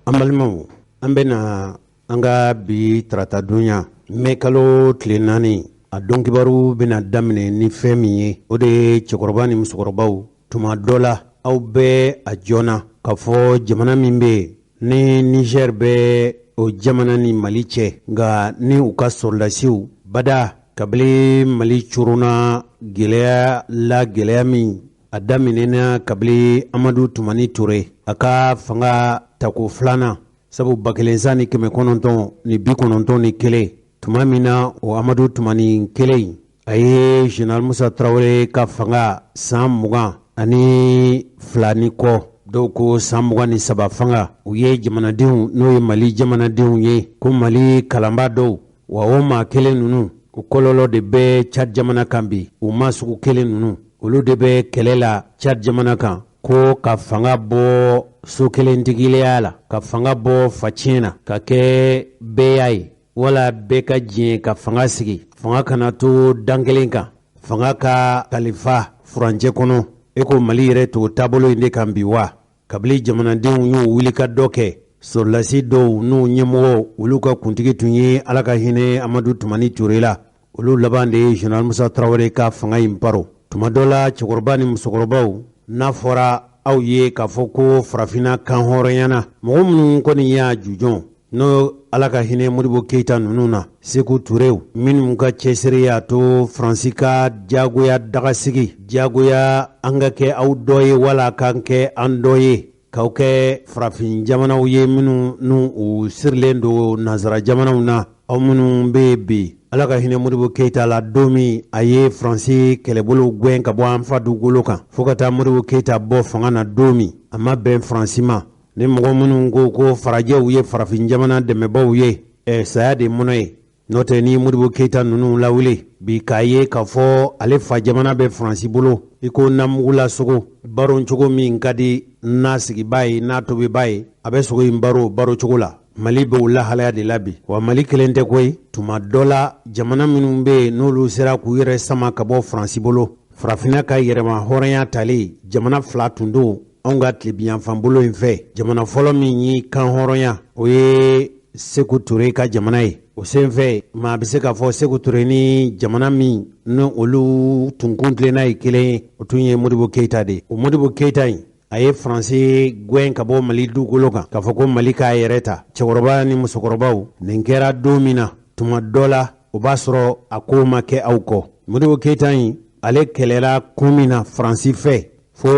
An balimaw, an bɛna an ka bi taratadonya mɛ kalo tile 4, a don kibaru bɛna daminɛ ni fɛn min ye, o de ye cɛkɔrɔba ni musokɔrɔbaw. Tuma dɔ la, aw bɛ a joona k'a fɔ jamana min bɛ yen ni Niger bɛ o jamana ni Mali cɛ, nka ni u ka sɔrɔdasiw bada kabini Mali coronna gɛlɛya la, gɛlɛya min a daminɛna kabini Amadu Tumani Ture a ka fanga tako filanan, sabu 1991, tuma min na o Amadu Tumani kelen a ye Général Musa Tarawele ka fanga san 22 ni kɔ, dɔw ko san 23 fanga, u ye jamanadenw, n'o ye Mali jamanadenw ye, ko Mali kalanba dɔw, wa o maa kelen ninnu, o kɔlɔlɔ de bɛ Tchad jamana kan bi. U maa sugu kelen ninnu, olu de bɛ kɛlɛ la Tchad jamana kan ko ka fanga bɔ so kelentigilenya la, ka fanga bɔ faciyɛn na, ka kɛ bɛɛya ye, wala bɛɛ ka diɲɛ ka fanga sigi, fanga kana to dan kelen kan, fanga ka kalifa furancɛ kɔnɔ. E ko Mali yɛrɛ t'o taabolo in de kan bi wa? Kabini jamanadenw y'u wuli ka dɔ kɛ, sɔrɔdasi dɔw n'u ɲɛmɔgɔ, olu ka kuntigi tun ye Ala ka hinɛ Amadu Tumani Ture la, olu laban de ye Général Musa Tarawele ka fanga in baro. Tuma dɔ la, cɛkɔrɔba ni musokɔrɔbaw, n'a fɔra aw ye k'a fɔ ko farafinna kan hɔrɔnyana, mɔgɔ minnu kɔni y'a jujɔn, n'o Ala ka hinɛ Modibo Keyita ninnu na, Seku Turew minnu ka cɛsiri y'a to Faransi ka jagoya dagasigi, jagoya an ka kɛ aw dɔ ye wala k'an kɛ an dɔ ye, k'aw kɛ farafin jamanaw ye minnu n'u u sirilen don nansara jamanaw na, aw minnu bɛ yen bi, Ala ka hinɛ Modibo Keyita la, don min a ye Faransi kɛlɛbolo gɛn ka bɔ an fa dugukolo kan, fo ka taa Modibo Keyita bɔ fanga na don min, a ma bɛn Faransi ma. Ni mɔgɔ minnu ko ko farajɛw ye farafin jamana dɛmɛbaaw ye, saya de mɔnɔ ye. N'o tɛ, ni Modibo Keyita ninnu lawuli bi k'a ye k'a fɔ ale fa jamana bɛ Faransi bolo i ko namugula sogo baron cogo min ka di n'a sigibaa ye, n'a tobibaa ye, a bɛ sogo in baro baro cogo la. Mali bɛ o lahalaya de la bi. Wa Mali kelen tɛ koyi. Tuma dɔ la, jamana minnu bɛ yen n'olu sera k'u yɛrɛ sama ka bɔ Faransi bolo, farafinna ka yɛrɛma hɔrɔnya tali, jamana fila tun don anw ka tilebinyanfan bolo in fɛ. Jamana fɔlɔ min y'i kan hɔrɔnya, o ye Seku Ture ka jamana ye. O senfɛ, maa bɛ se k'a fɔ Seku Ture ni jamana min ni olu tun kuntilenna ye kelen ye, o tun ye Modibo Keyita de ye. O Modibo Keyita in, a ye Faransi gɛn ka bɔ Mali dugukolo kan k'a fɔ ko Mali k'a yɛrɛ ta. Cɛkɔrɔba ni musokɔrɔbaw, nin kɛra don min na, tuma dɔ la o b'a sɔrɔ a ko ma kɛ aw kɔ. Modibo Keyita in, ale kɛlɛla kun min na Faransi fɛ, fo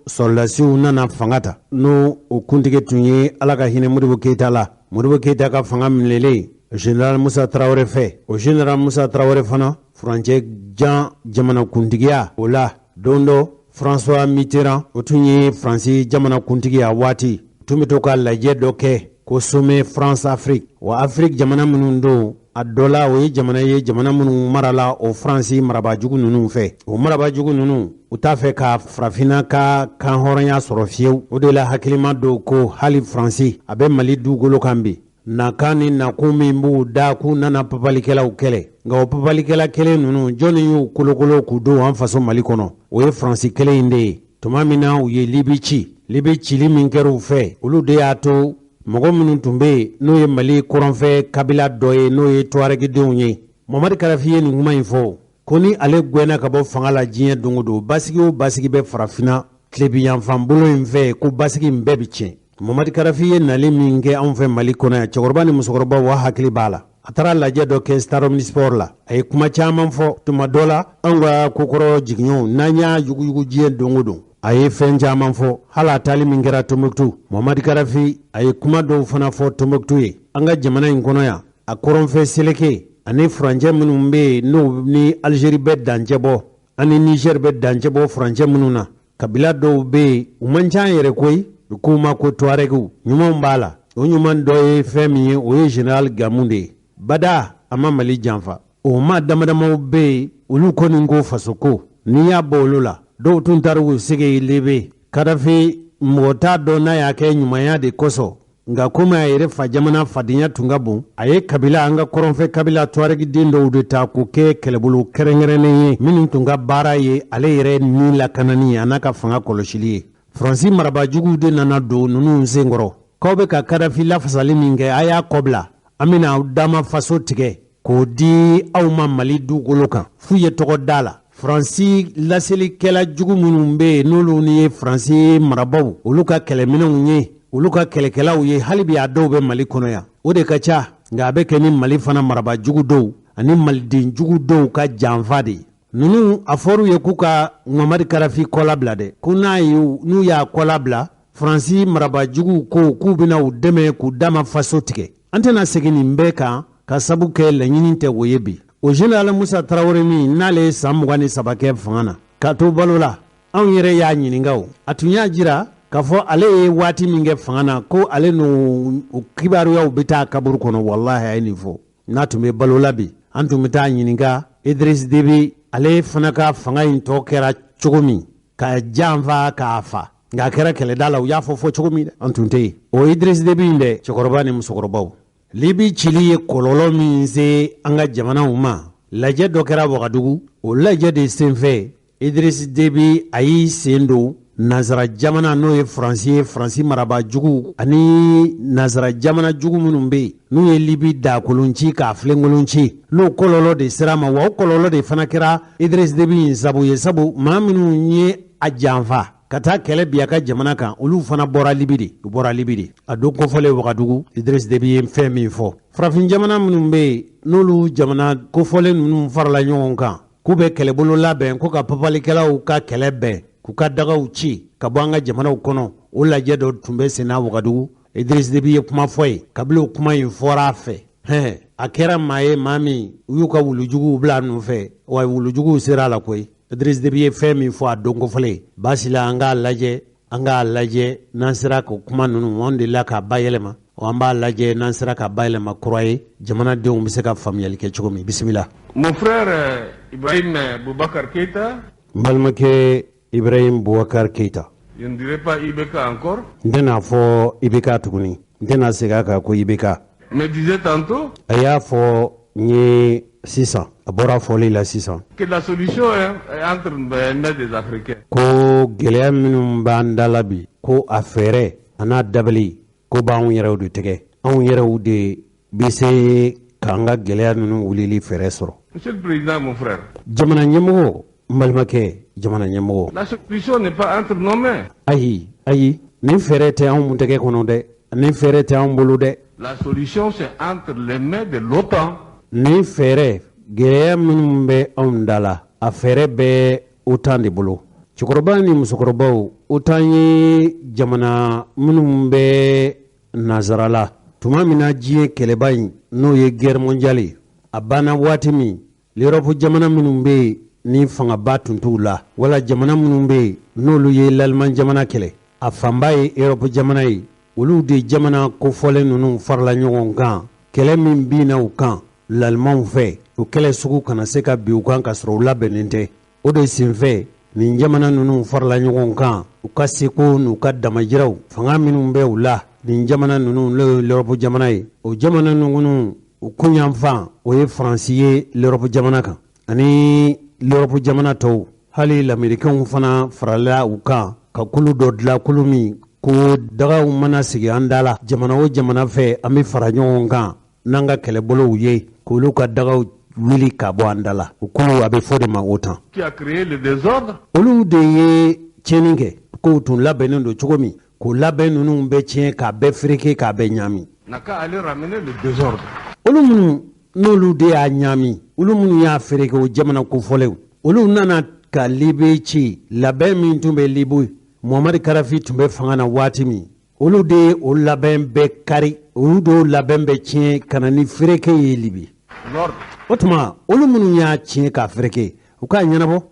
sɔrɔdasiw nana fanga ta, n'o o kuntigi tun ye Ala ka hinɛ Modibo Keyita la. Modibo Keyita ka fanga minɛlen Général Musa Tarawele fɛ, o Général Musa Tarawele fana furancɛ jan jamanakuntigiya o la. Don dɔ, François Mitterrand, o tun ye Faransi jamanakuntigi a waati, tun bɛ to ka lajɛ dɔ kɛ ko sommet France Afrique. Wa Afrique jamana minnu don, a dɔ la o ye jamana ye, jamana minnu marala o Faransi marabaajugu ninnu fɛ. O marabaajugu ninnu, u t'a fɛ ka farafinna ka kan hɔrɔnya sɔrɔ fiyewu. O de la, hakilima dɔw ko hali Faransi a bɛ Mali dugukolo kan bi, nakan ni nakun min b'u da k'u nana papalikɛlaw kɛlɛ, nka o papalikɛla kelen ninnu, jɔnni y'u kolokolo k'u don an faso Mali kɔnɔ? O ye Faransi kelen in de ye. Tuma min na u ye Libi ci, Libi cili min kɛra u fɛ, olu de y'a to mɔgɔ minnu tun bɛ yen, n'o ye Mali kɔrɔnfɛ kabila dɔ ye, n'o ye Tuwaregidenw ye. Mamadi Kadafi ye nin kuma in fɔ ko ni ale gɛnna ka bɔ fanga la diɲɛ don o don, basigi o basigi bɛ farafinna tilebinyanfan bolo in fɛ, ko basigi in bɛɛ bɛ tiɲɛ. Mamadi Kadafi ye nali min kɛ anw fɛ Mali kɔnɔ yan, cɛkɔrɔba ni musokɔrɔba wa hakili b'a la. A taara lajɛ dɔ kɛ Stade Omnisport la, a ye kuma caman fɔ. Tuma dɔ la, anw ka kokɔrɔ jiginɲɔgɔnw, n'an y'a yuguyugu diɲɛ don o don, a ye fɛn caman fɔ. Hali a taali min kɛra Tombouctou, Mamadi Kadafi a ye kuma dɔw fana fɔ Tombouctou ye. An ka jamana in kɔnɔ yan, a kɔrɔnfɛ seleke ani furancɛ minnu bɛ yen, n'o ni Algérie bɛ dancɛ bɔ, ani Niger bɛ dancɛ bɔ furancɛ minnu na, kabila dɔw bɛ yen, u man ca yɛrɛ koyi, u k'u ma ko Tuarɛgiw. Ɲumanw b'a la. O ɲuman dɔ ye fɛn min ye, o ye Général Gamu de ye. Bada a ma Mali janfa. O maa damadamaw bɛ yen, olu kɔni ko fasoko. N'i y'a bɔ olu la, dɔw tun taara u sigi Libi. Kadafi, mɔgɔ t'a dɔn n'a y'a kɛ ɲumanya de kosɔn, nka komi a yɛrɛ fa jamana fadenya tun ka bon, a ye kabila, an ka kɔrɔnfɛ kabila tuarɛgiden dɔw de ta k'o kɛ kɛlɛbolo kɛrɛnkɛrɛnnen ye, minnu tun ka baara ye ale yɛrɛ ni lakanani ye, a n'a ka fanga kɔlɔsili ye. Faransi marabaajuguw de nana don ninnu senkɔrɔ. K'aw bɛ ka Kadafi lafasali min kɛ, a y'a kɔbila, an bɛna aw dama faso tigɛ k'o di aw ma Mali dugukolo kan. F'u ye tɔgɔ da la. Faransi laselikɛla jugu minnu bɛ yen, n'olu ni ye Faransi marabaw, olu ka kɛlɛminɛnw ye, olu ka kɛlɛkɛlaw ye, hali bi a dɔw bɛ Mali kɔnɔ yan. O de ka ca, nka a bɛ kɛ ni Mali fana marabaa jugu dɔw ani maliden jugu dɔw ka janfa de ye. Ninnu a fɔr'u ye k'u ka Muhamadi Kadafi kɔlabila dɛ, ko n'a y'u n'u y'a kɔlabila, Faransi marabaa juguw ko k'u bɛna u dɛmɛ k'u dama faso tigɛ. An tɛna segin nin bɛɛ kan ka sabu kɛ laɲini tɛ o ye bi. O général Musa Tarawele min n'ale ye san 23 kɛ fanga na k'a to balo la, anw yɛrɛ y'a ɲininka o. A tun y'a jira k'a fɔ ale ye waati min kɛ fanga na, ko ale n'o kibaruyaw bɛ taa kaburu kɔnɔ. Walahi, a ye nin fɔ. N'a tun bɛ balo la bi, an tun bɛ taa ɲininka Idriss Déby, ale fana ka fanga in tɔ kɛra cogo min, ka janfa k'a fa, nka a kɛra kɛlɛda la, u y'a fɔ fɔ cogo min dɛ, an tun tɛ yen. O Idriss Déby in dɛ, cɛkɔrɔba ni musokɔrɔbaw, Libi cili ye kɔlɔlɔ min se an ka jamanaw ma, lajɛ dɔ kɛra Wagadugu. O lajɛ de senfɛ, Idriss Déby a y'i sen don nansara jamana, n'o ye Faransi ye, Faransi marabaa jugu ani nansara jamana jugu minnu bɛ yen, n'u ye Libi dakolon ci k'a filenkolon ci, n'o kɔlɔlɔ de sera ma. Wa o kɔlɔlɔ de fana kɛra Idriss Déby in sabu ye, sabu maa minnu ye a janfa ka taa kɛlɛ bi a ka jamana kan, olu fana bɔra Libi de, u bɔra Libi de. A don kofɔlen Wagadugu, Idriss Déby ye fɛn min fɔ, farafin jamana minnu bɛ yen, n'olu jamana kofɔlen ninnu farala ɲɔgɔn kan k'u bɛ kɛlɛbolo labɛn ko ka papalikɛlaw ka kɛlɛ bɛn, k'u ka dagaw ci ka bɔ an ka jamanaw kɔnɔ, o lajɛ dɔ tun bɛ senna Wagadugu. Idriss Déby ye kuma fɔ ye. Kabini o kuma in fɔra a fɛ, hɛn, a kɛra maa ye, maa min u y'u ka wulujuguw bila a nɔfɛ, wa wulujuguw sera a la koyi. Idriss Déby ye fɛn min fɔ a don kofɔlen, baasi la, an k'a lajɛ, an k'a lajɛ n'an sera ka kuma ninnu, an delila k'a bayɛlɛma, an b'a lajɛ n'an sera ka bayɛlɛma kura ye, jamanadenw bɛ se ka faamuyali kɛ cogo min. Bisimila. Mon frère Ibrahim Boubacar Keïta. N balimakɛ Ibrahim Boubacar Keïta. Je ne dirai pas IBK encore. N tɛna fɔ IBK tuguni, n tɛna segin a kan ko IBK. Me disait tantôt. A y'a fɔ n ye sisan, a bɔra fɔli la sisan. Que la solution est entre les mains des Africains. Ko gɛlɛya minnu b'an da la bi, ko a fɛɛrɛ a n'a dabali, ko b'anw yɛrɛw de tɛgɛ, anw yɛrɛw de bɛ se k'an ka gɛlɛya ninnu wulili fɛɛrɛ sɔrɔ. Monsieur le Président, mon frère. Jamana ɲɛmɔgɔ, n balimakɛ, jamana ɲɛmɔgɔ. La solution n'est pas entre nos mains. Ayi, ayi, nin fɛɛrɛ tɛ anw tɛgɛ kɔnɔ dɛ, nin fɛɛrɛ tɛ anw bolo dɛ. La solution, c'est entre les mains de l'OTAN. Nin fɛɛrɛ, gɛlɛya minnu bɛ anw da la, a fɛɛrɛ bɛ OTAN de bolo. Cɛkɔrɔba ni musokɔrɔbaw, OTAN ye jamana minnu bɛ nansara la, tuma min na diɲɛ kɛlɛba in, n'o ye guerre mondiale, a banna waati min, l'Europe jamana minnu bɛ yen ni fangaba tun t'u la, wala jamana minnu bɛ yen n'olu ye l'Allemagne jamana kɛlɛ, a fanba ye Europe jamana ye, olu de jamana kofɔlen ninnu farala ɲɔgɔn kan. Kɛlɛ min binna u kan lalimanw fɛ, o kɛlɛ sugu kana se ka bin u kan ka sɔrɔ u labɛnnen tɛ. O de senfɛ, nin jamana ninnu farala ɲɔgɔn kan, u ka seko n'u ka damajiraw, fanga minnu bɛ u la, nin jamana ninnu, n'o ye l'Europe jamana ye, o jamana ninnu, u kunyanfan o ye Faransi ye l'Europe jamana kan, ani l'Europe jamana tɔw, hali lamerikanw fana farala u kan ka kulu dɔ dilan, kulu min ko dagaw mana sigi an da la jamana o jamana fɛ, an bɛ fara ɲɔgɔn kan n'an ka kɛlɛbolow ye k'olu ka dagaw wuli ka bɔ an da la. O kulu, a bɛ fɔ de ma OTAN. Qui a créé le désordre. Olu de ye tiɲɛni kɛ. Kow tun labɛnnen don cogo min, k'o labɛn ninnu bɛɛ tiɲɛ, k'a bɛɛ fereke, k'a bɛɛ ɲaami. N'a qu'à aller ramener le désordre. Olu minnu n'olu de y'a ɲaami, olu minnu y'a fereke, o jamana kofɔlenw, olu nana ka Libi ci. Labɛn min tun bɛ Libi, Muhamadi Kadafi tun bɛ fanga na waati min, olu de ye o labɛn bɛɛ kari, olu de y'o labɛn bɛɛ tiɲɛ ka na ni fereke ye Libi. L'ordre. O tuma, olu minnu y'a tiɲɛ k'a fereke, u k'a ɲɛnabɔ.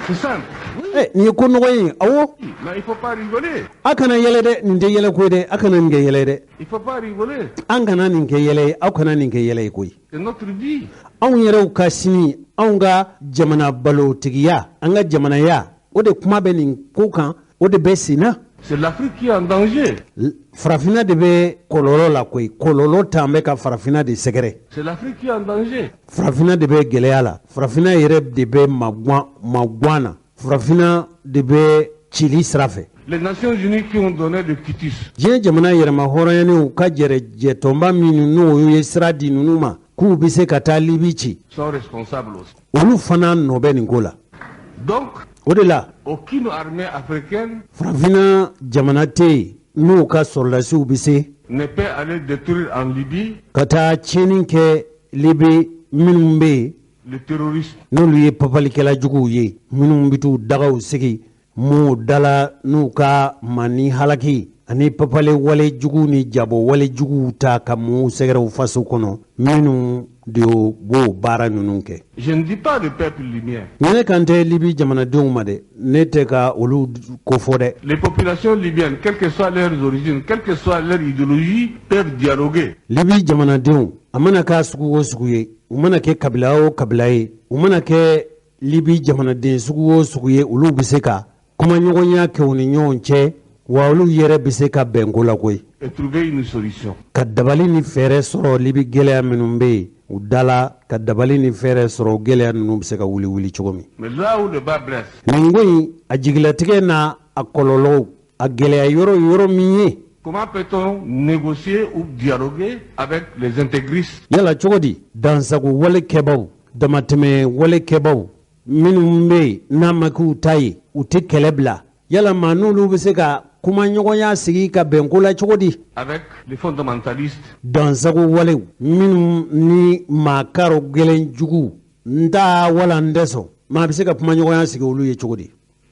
C'est simple. Ɛ, nin ye ko nɔgɔ ye, awɔ. Mais il ne faut pas rigoler. A kana yɛlɛ dɛ, nin tɛ yɛlɛ ko ye dɛ, a kana nin kɛ yɛlɛ dɛ. Il ne faut pas rigoler. An kana nin kɛ yɛlɛ ye, aw kana nin kɛ yɛlɛ ye koyi. C'est notre vie. Anw yɛrɛw ka sini, anw ka jamana balotigiya, an ka jamanaya, o de kuma bɛ nin ko kan, o de bɛ sen na. C'est l'Afrique qui est en danger. Farafinna de bɛ kɔlɔlɔ la koyi, kɔlɔlɔ t'an bɛ ka farafinna de sɛgɛrɛ. C'est l'Afrique qui est en danger. Farafinna de bɛ gɛlɛya la, farafinna yɛrɛ de bɛ maguwan maguwan na, farafinna de bɛ cili sira fɛ. Les Nations Unies qui ont donné le quitus. Diɲɛ jamana yɛrɛma hɔrɔnyanenw ka jɛtɔnba minnu n'o ye sira di ninnu ma k'u bɛ se ka taa Libi ci, sont responsables aussi. Olu fana nɔ bɛ nin ko la. Donc, o de la, aucune armée africaine farafinna jamana tɛ yen n'u ka sɔrɔdasiw bɛ se ne peut aller détruire en Libye ka taa tiɲɛni kɛ Libi minnu bɛ yen le terrorisme. N'olu ye papalikɛla juguw ye minnu bɛ t'u dagaw sigi m'u dala n'u ka mani halaki ani papale wale jugu ni jabɔ wale juguw ta ka m'u sɛgɛrɛ u faso kɔnɔ minnu de b'o baara ninnu kɛ. Je ne dis pas le peuple libyen. Ne kan tɛ Libi jamanadenw ma dɛ, ne tɛ ka olu kofɔ dɛ. Les populations libyennes, quelles que soient leurs origines, quelle que soit leur idéologie, peuvent dialoguer. Libi jamanadenw, a mana k'a sugu o sugu ye, u mana kɛ kabila o kabila ye, u mana kɛ Libi jamanaden sugu o sugu ye, olu bɛ se ka kumaɲɔgɔnya kɛ u ni ɲɔgɔn cɛ, wa olu yɛrɛ bɛ se ka bɛn ko la koyi. Et trouver une solution. Ka dabali ni fɛɛrɛ sɔrɔ Libi gɛlɛya minnu bɛ yen u da la, ka dabali ni fɛɛrɛ sɔrɔ gɛlɛya ninnu bɛ se ka wuli wuli cogo min. Mais là où le bât blesse. Nin ko in a jigilatigɛ n'a a kɔlɔlɔw a gɛlɛya yɔrɔ yɔrɔ min ye. Comment peut-on négocier ou dialoguer avec les intégristes? Yala cogo di dansago wale kɛbaw, damatɛmɛ wale kɛbaw minnu bɛ yen n'a ma k'u ta ye u tɛ kɛlɛ bila, yala maa n'olu bɛ se ka kumaɲɔgɔnya sigi ka bɛn ko la cogo di? Avec les fondamentalistes. Dansago walew minnu ni maa karo gɛlɛn jugu n t'a wala n tɛ sɔn, maa bɛ se ka kumaɲɔgɔnya sigi olu ye cogo di?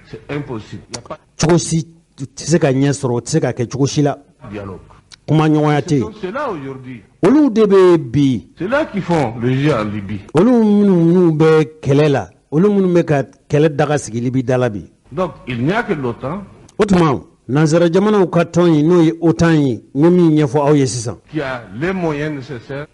C'est impossible. Y a pas Cogo si tɛ se ka ɲɛ sɔrɔ, o tɛ se ka kɛ cogo si la. de dialogue. Kumaɲɔgɔnya tɛ yen. C'est là aujourd'hui. Olu de bɛ bi. C'est là qu'ils font le jeu en Libye. Olu minnu n'u bɛ kɛlɛ la, olu minnu bɛ ka kɛlɛ daga sigi Libi da la bi. Donc il n'y a que l'OTAN. O tuma nansara jamanaw ka tɔn in, n'o ye OTAN ye, n ye min ɲɛfɔ aw ye sisan, qui a les moyens nécessaires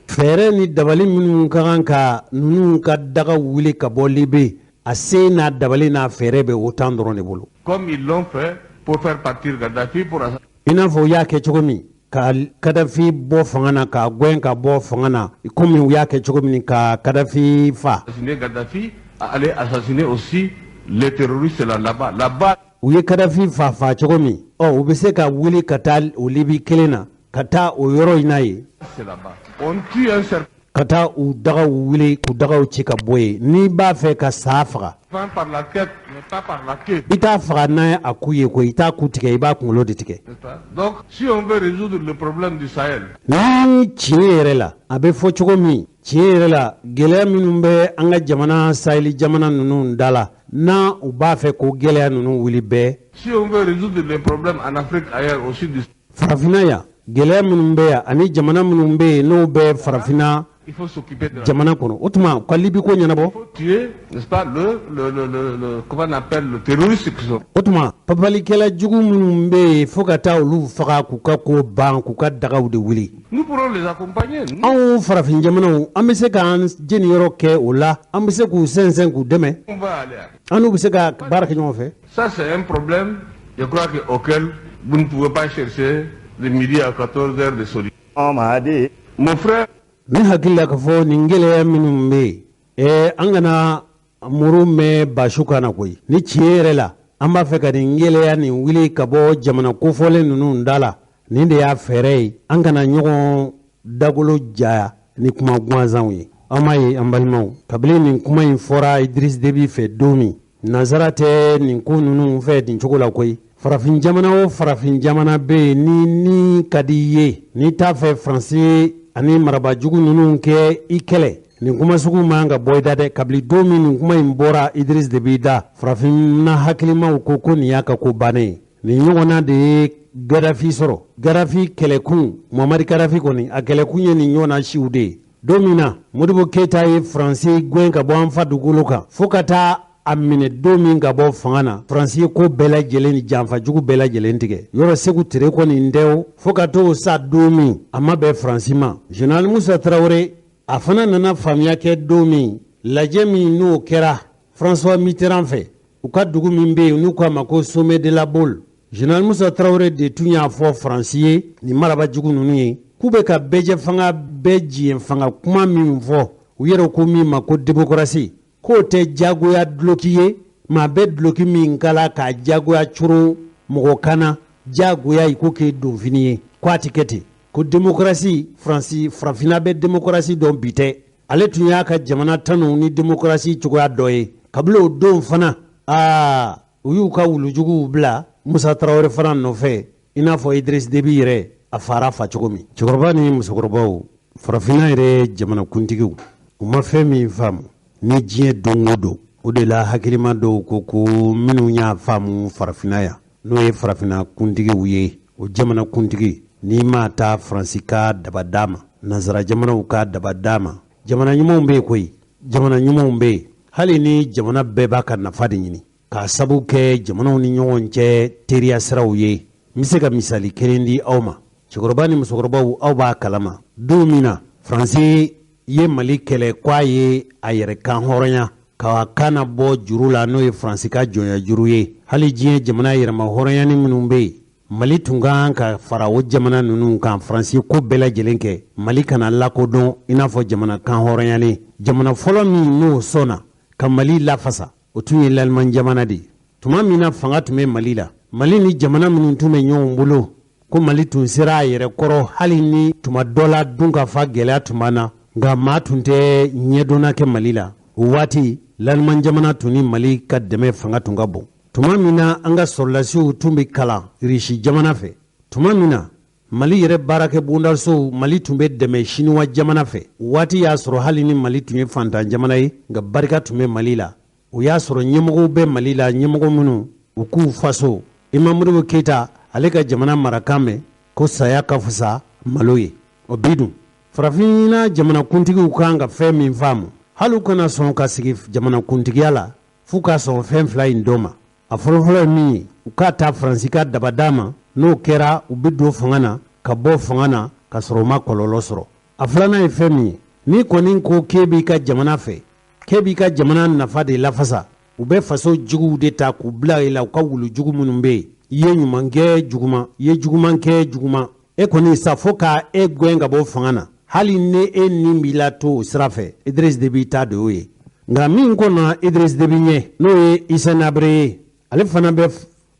fɛɛrɛ ni dabali minnu ka kan ka ninnu ka daga wuli ka bɔ Libi, a se n'a dabali n'a fɛɛrɛ bɛ OTAN dɔrɔn de bolo. Comme ils l'ont fait pour faire partir Kadhafi pour I n'a fɔ u y'a kɛ cogo min ka Kadafi bɔ fanga na, k'a gɛn ka bɔ fanga na, komi u y'a kɛ cogo min ka Kadafi fa. Assassiner Kadhafi, aller assassiner aussi les terroristes là, là-bas. Là-bas. U ye Kadafi fa fa cogo min, ɔ u bɛ se ka wuli ka taa o Libi kelen na, ka taa o yɔrɔ in na yen. C'est là-bas. On tue un serpent Ka taa u dagaw wuli k'u dagaw ci ka bɔ yen. N'i b'a fɛ ka saa faga, par la tête, mais pas par la queue. i t'a faga n'a a ku ye koyi, i t'a ku tigɛ, i b'a kunkolo de tigɛ. N'est-ce pas? Donc, si on veut résoudre le problème du Sahel, Ni tiɲɛ yɛrɛ la, a bɛ fɔ cogo min, tiɲɛ yɛrɛ la, gɛlɛya minnu bɛ an ka jamana Saheli jamana ninnu da la, n'a u b'a fɛ k'o gɛlɛya ninnu wuli bɛɛ, si on veut résoudre les problèmes en Afrique, ailleurs, au sud du farafinna yan, gɛlɛya minnu bɛ yan ani jamana minnu bɛ yen n'o bɛ farafinna il faut s'occuper de la. jamana kɔnɔ, o tuma ka Libi ko ɲɛnabɔ. Il faut tuer, n'est-ce pas, le, comment on appelle, le terroriste qui sont. O tuma papalikɛla jugu minnu bɛ yen, fo ka taa olu faga k'u ka ko ban, k'u ka dagaw de wuli. Nous pourrons les accompagner. Nous, Anw farafin jamanaw, an bɛ se k'an jeniyɔrɔ kɛ o la, an bɛ se k'u sɛnsɛn k'u dɛmɛ. on va aller. An n'u bɛ se ka baara kɛ ɲɔgɔn fɛ. Ça, c'est un problème, je crois, auquel vous ne pouvez pas chercher de midi à 14 heures de solution. Mon frère, Ne hakili la k'a fɔ nin gɛlɛya minnu bɛ yen, an kana muru mɛn basu kan na koyi. Ni tiɲɛ yɛrɛ la an b'a fɛ ka nin gɛlɛya nin wuli ka bɔ jamana kofɔlen ninnu da la, nin de y'a fɛɛrɛ ye. An kana ɲɔgɔn dagolo jaya ni kuma gansanw ye. An m'a ye, an balimaw, kabini nin kuma in fɔra Idriss Déby fɛ don min, nansara tɛ nin ko ninnu fɛ nin cogo la koyi. Farafin jamana o farafin jamana bɛ yen ni ni ka di i ye, n'i t'a fɛ Faransi ani marabajugu ninnu kɛ i kɛlɛ, nin kuma sugu man ka bɔ i da dɛ. Kabini don min nin kuma in bɔra Idriss Déby da, farafinna hakilimaw ko ko nin y'a ka ko bannen ye. Nin ɲɔgɔnna de ye Gadafi sɔrɔ. Gadafi kɛlɛkun, Muhammad Gadafi kɔni, a kɛlɛkun ye nin ɲɔgɔnna siw de ye. Don min na Modibo Keyita ye Faransi gɛn ka bɔ an fa dugukolo kan, fo ka taa a minɛ don min ka bɔ fanga na, Faransi ye ko bɛɛ lajɛlen ni janfajugu bɛɛ lajɛlen tigɛ. Yɔrɔ Segu Tere kɔni tɛ o, fo ka t'o sa don min, a ma bɛn Faransi ma. Général Musa Tarawele, a fana nana faamuya kɛ don min, lajɛ min n'o kɛra François Mitterrand fɛ, u ka dugu min bɛ yen n'u k'a ma ko Sommet de la Baule, Général Musa Tarawele de tun y'a fɔ Faransi ye, nin marabajugu ninnu ye, k'u bɛ ka bɛɛjɛ fanga, bɛɛ diɲɛ fanga kuma min fɔ, u yɛrɛ ko min ma ko démocratie, k'o tɛ jagoya duloki ye, maa bɛ duloki min kala k'a jagoya coron. mɔgɔ kana diyagoya i ko k'e donfini ye, ko a tɛ kɛ ten, ko démocratie Faransi farafinna bɛ démocratie dɔn bi tɛ. Ale tun y'a ka jamana tanu ni démocratie cogoya dɔ ye. Kabini o don fana, aa, u y'u ka wulujuguw bila Musa Tarawele fana nɔfɛ, i n'a fɔ Idriss Déby yɛrɛ a fara fa cogo min. Cɛkɔrɔba ni musokɔrɔbaw, farafinna yɛrɛ jamanakuntigiw, u ma fɛn min faamu ni diɲɛ don o don, o de la hakilima dɔw ko ko minnu y'a faamu farafinna yan, n'o ye farafinna kuntigiw ye, o jamanakuntigi n'i m'a ta Faransi ka daba d'a ma, nansara jamanaw ka daba d'a ma, jamana ɲumanw bɛ yen koyi, jamana ɲumanw bɛ yen, hali ni jamana bɛɛ b'a ka nafa de ɲini k'a sabu kɛ jamanaw ni ɲɔgɔn cɛ teriya siraw ye. N bɛ se ka misali kelen di aw ma. Cɛkɔrɔba ni musokɔrɔbaw, aw b'a kalama don min na Faransi ye Mali kɛlɛ k'a ye a yɛrɛ kan hɔrɔnya ka kan na bɔ juru la, n'o ye Faransi ka jɔnya juru ye. Hali diɲɛ jamana yɛrɛma hɔrɔnyani minnu bɛ yen, Mali tun kan ka fara o jamana ninnu kan. Faransi ko bɛɛ lajɛlen kɛ Mali kana lakodɔn i n'a fɔ jamana kan hɔrɔnyalen. Jamana fɔlɔ min n'o sɔnna ka Mali lafasa, o tun ye l'Allemagne jamana de ye. Tuma min na fanga tun bɛ Mali la, Mali ni jamana minnu tun bɛ ɲɔgɔn bolo, ko Mali tun sera a yɛrɛ kɔrɔ, hali ni tuma dɔ la dun ka fa gɛlɛya tun b'an na, nka maa tun tɛ ɲɛdɔnna kɛ Mali la. O waati l'Allemagne jamana tun ni Mali ka dɛmɛ fanga tun ka bon. Tuma min na an ka sɔrɔdasiw tun bɛ kalan Irisi jamana fɛ, tuma min na Mali yɛrɛ baarakɛ bondasow, Mali tun bɛ dɛmɛ Siniwa jamana fɛ, o waati y'a sɔrɔ hali ni Mali tun ye fantan jamana ye, nka barika tun bɛ Mali la. O y'a sɔrɔ ɲɛmɔgɔw bɛ Mali la, ɲɛmɔgɔ minnu u k'u faso. Imam Modibo Keyita, ale ka jamana marakan mɛn ko saya ka fisa malo ye. O bi dun, farafinna jamanakuntigiw kan ka fɛn min faamu, hali u kana sɔn ka sigi jamanakuntigiya la f'u ka sɔn fɛn fila in dɔ ma. A fɔlɔfɔlɔ ye min ye, u k'a ta Faransi ka daba d'a ma. N'o kɛra, u bɛ don fanga na ka bɔ fanga na ka sɔrɔ u ma kɔlɔlɔ sɔrɔ. A filanan ye fɛn min ye, n'i kɔni ko k'e b'i ka jamana fɛ, k'e b'i ka jamana nafa de lafasa, u bɛ faso juguw de ta k'u bila i la, u ka wulu jugu minnu bɛ yen. I ye ɲuman kɛ juguman, i ye juguman kɛ juguman, e kɔni sa fo ka e gɛn ka bɔ fanga na. Hali ni e nin b'i la to o sira fɛ, Idriss Déby ta de y'o ye. Nka min kɔnna Idriss Déby ɲɛ, n'o ye Hissène Habré ye, ale fana bɛ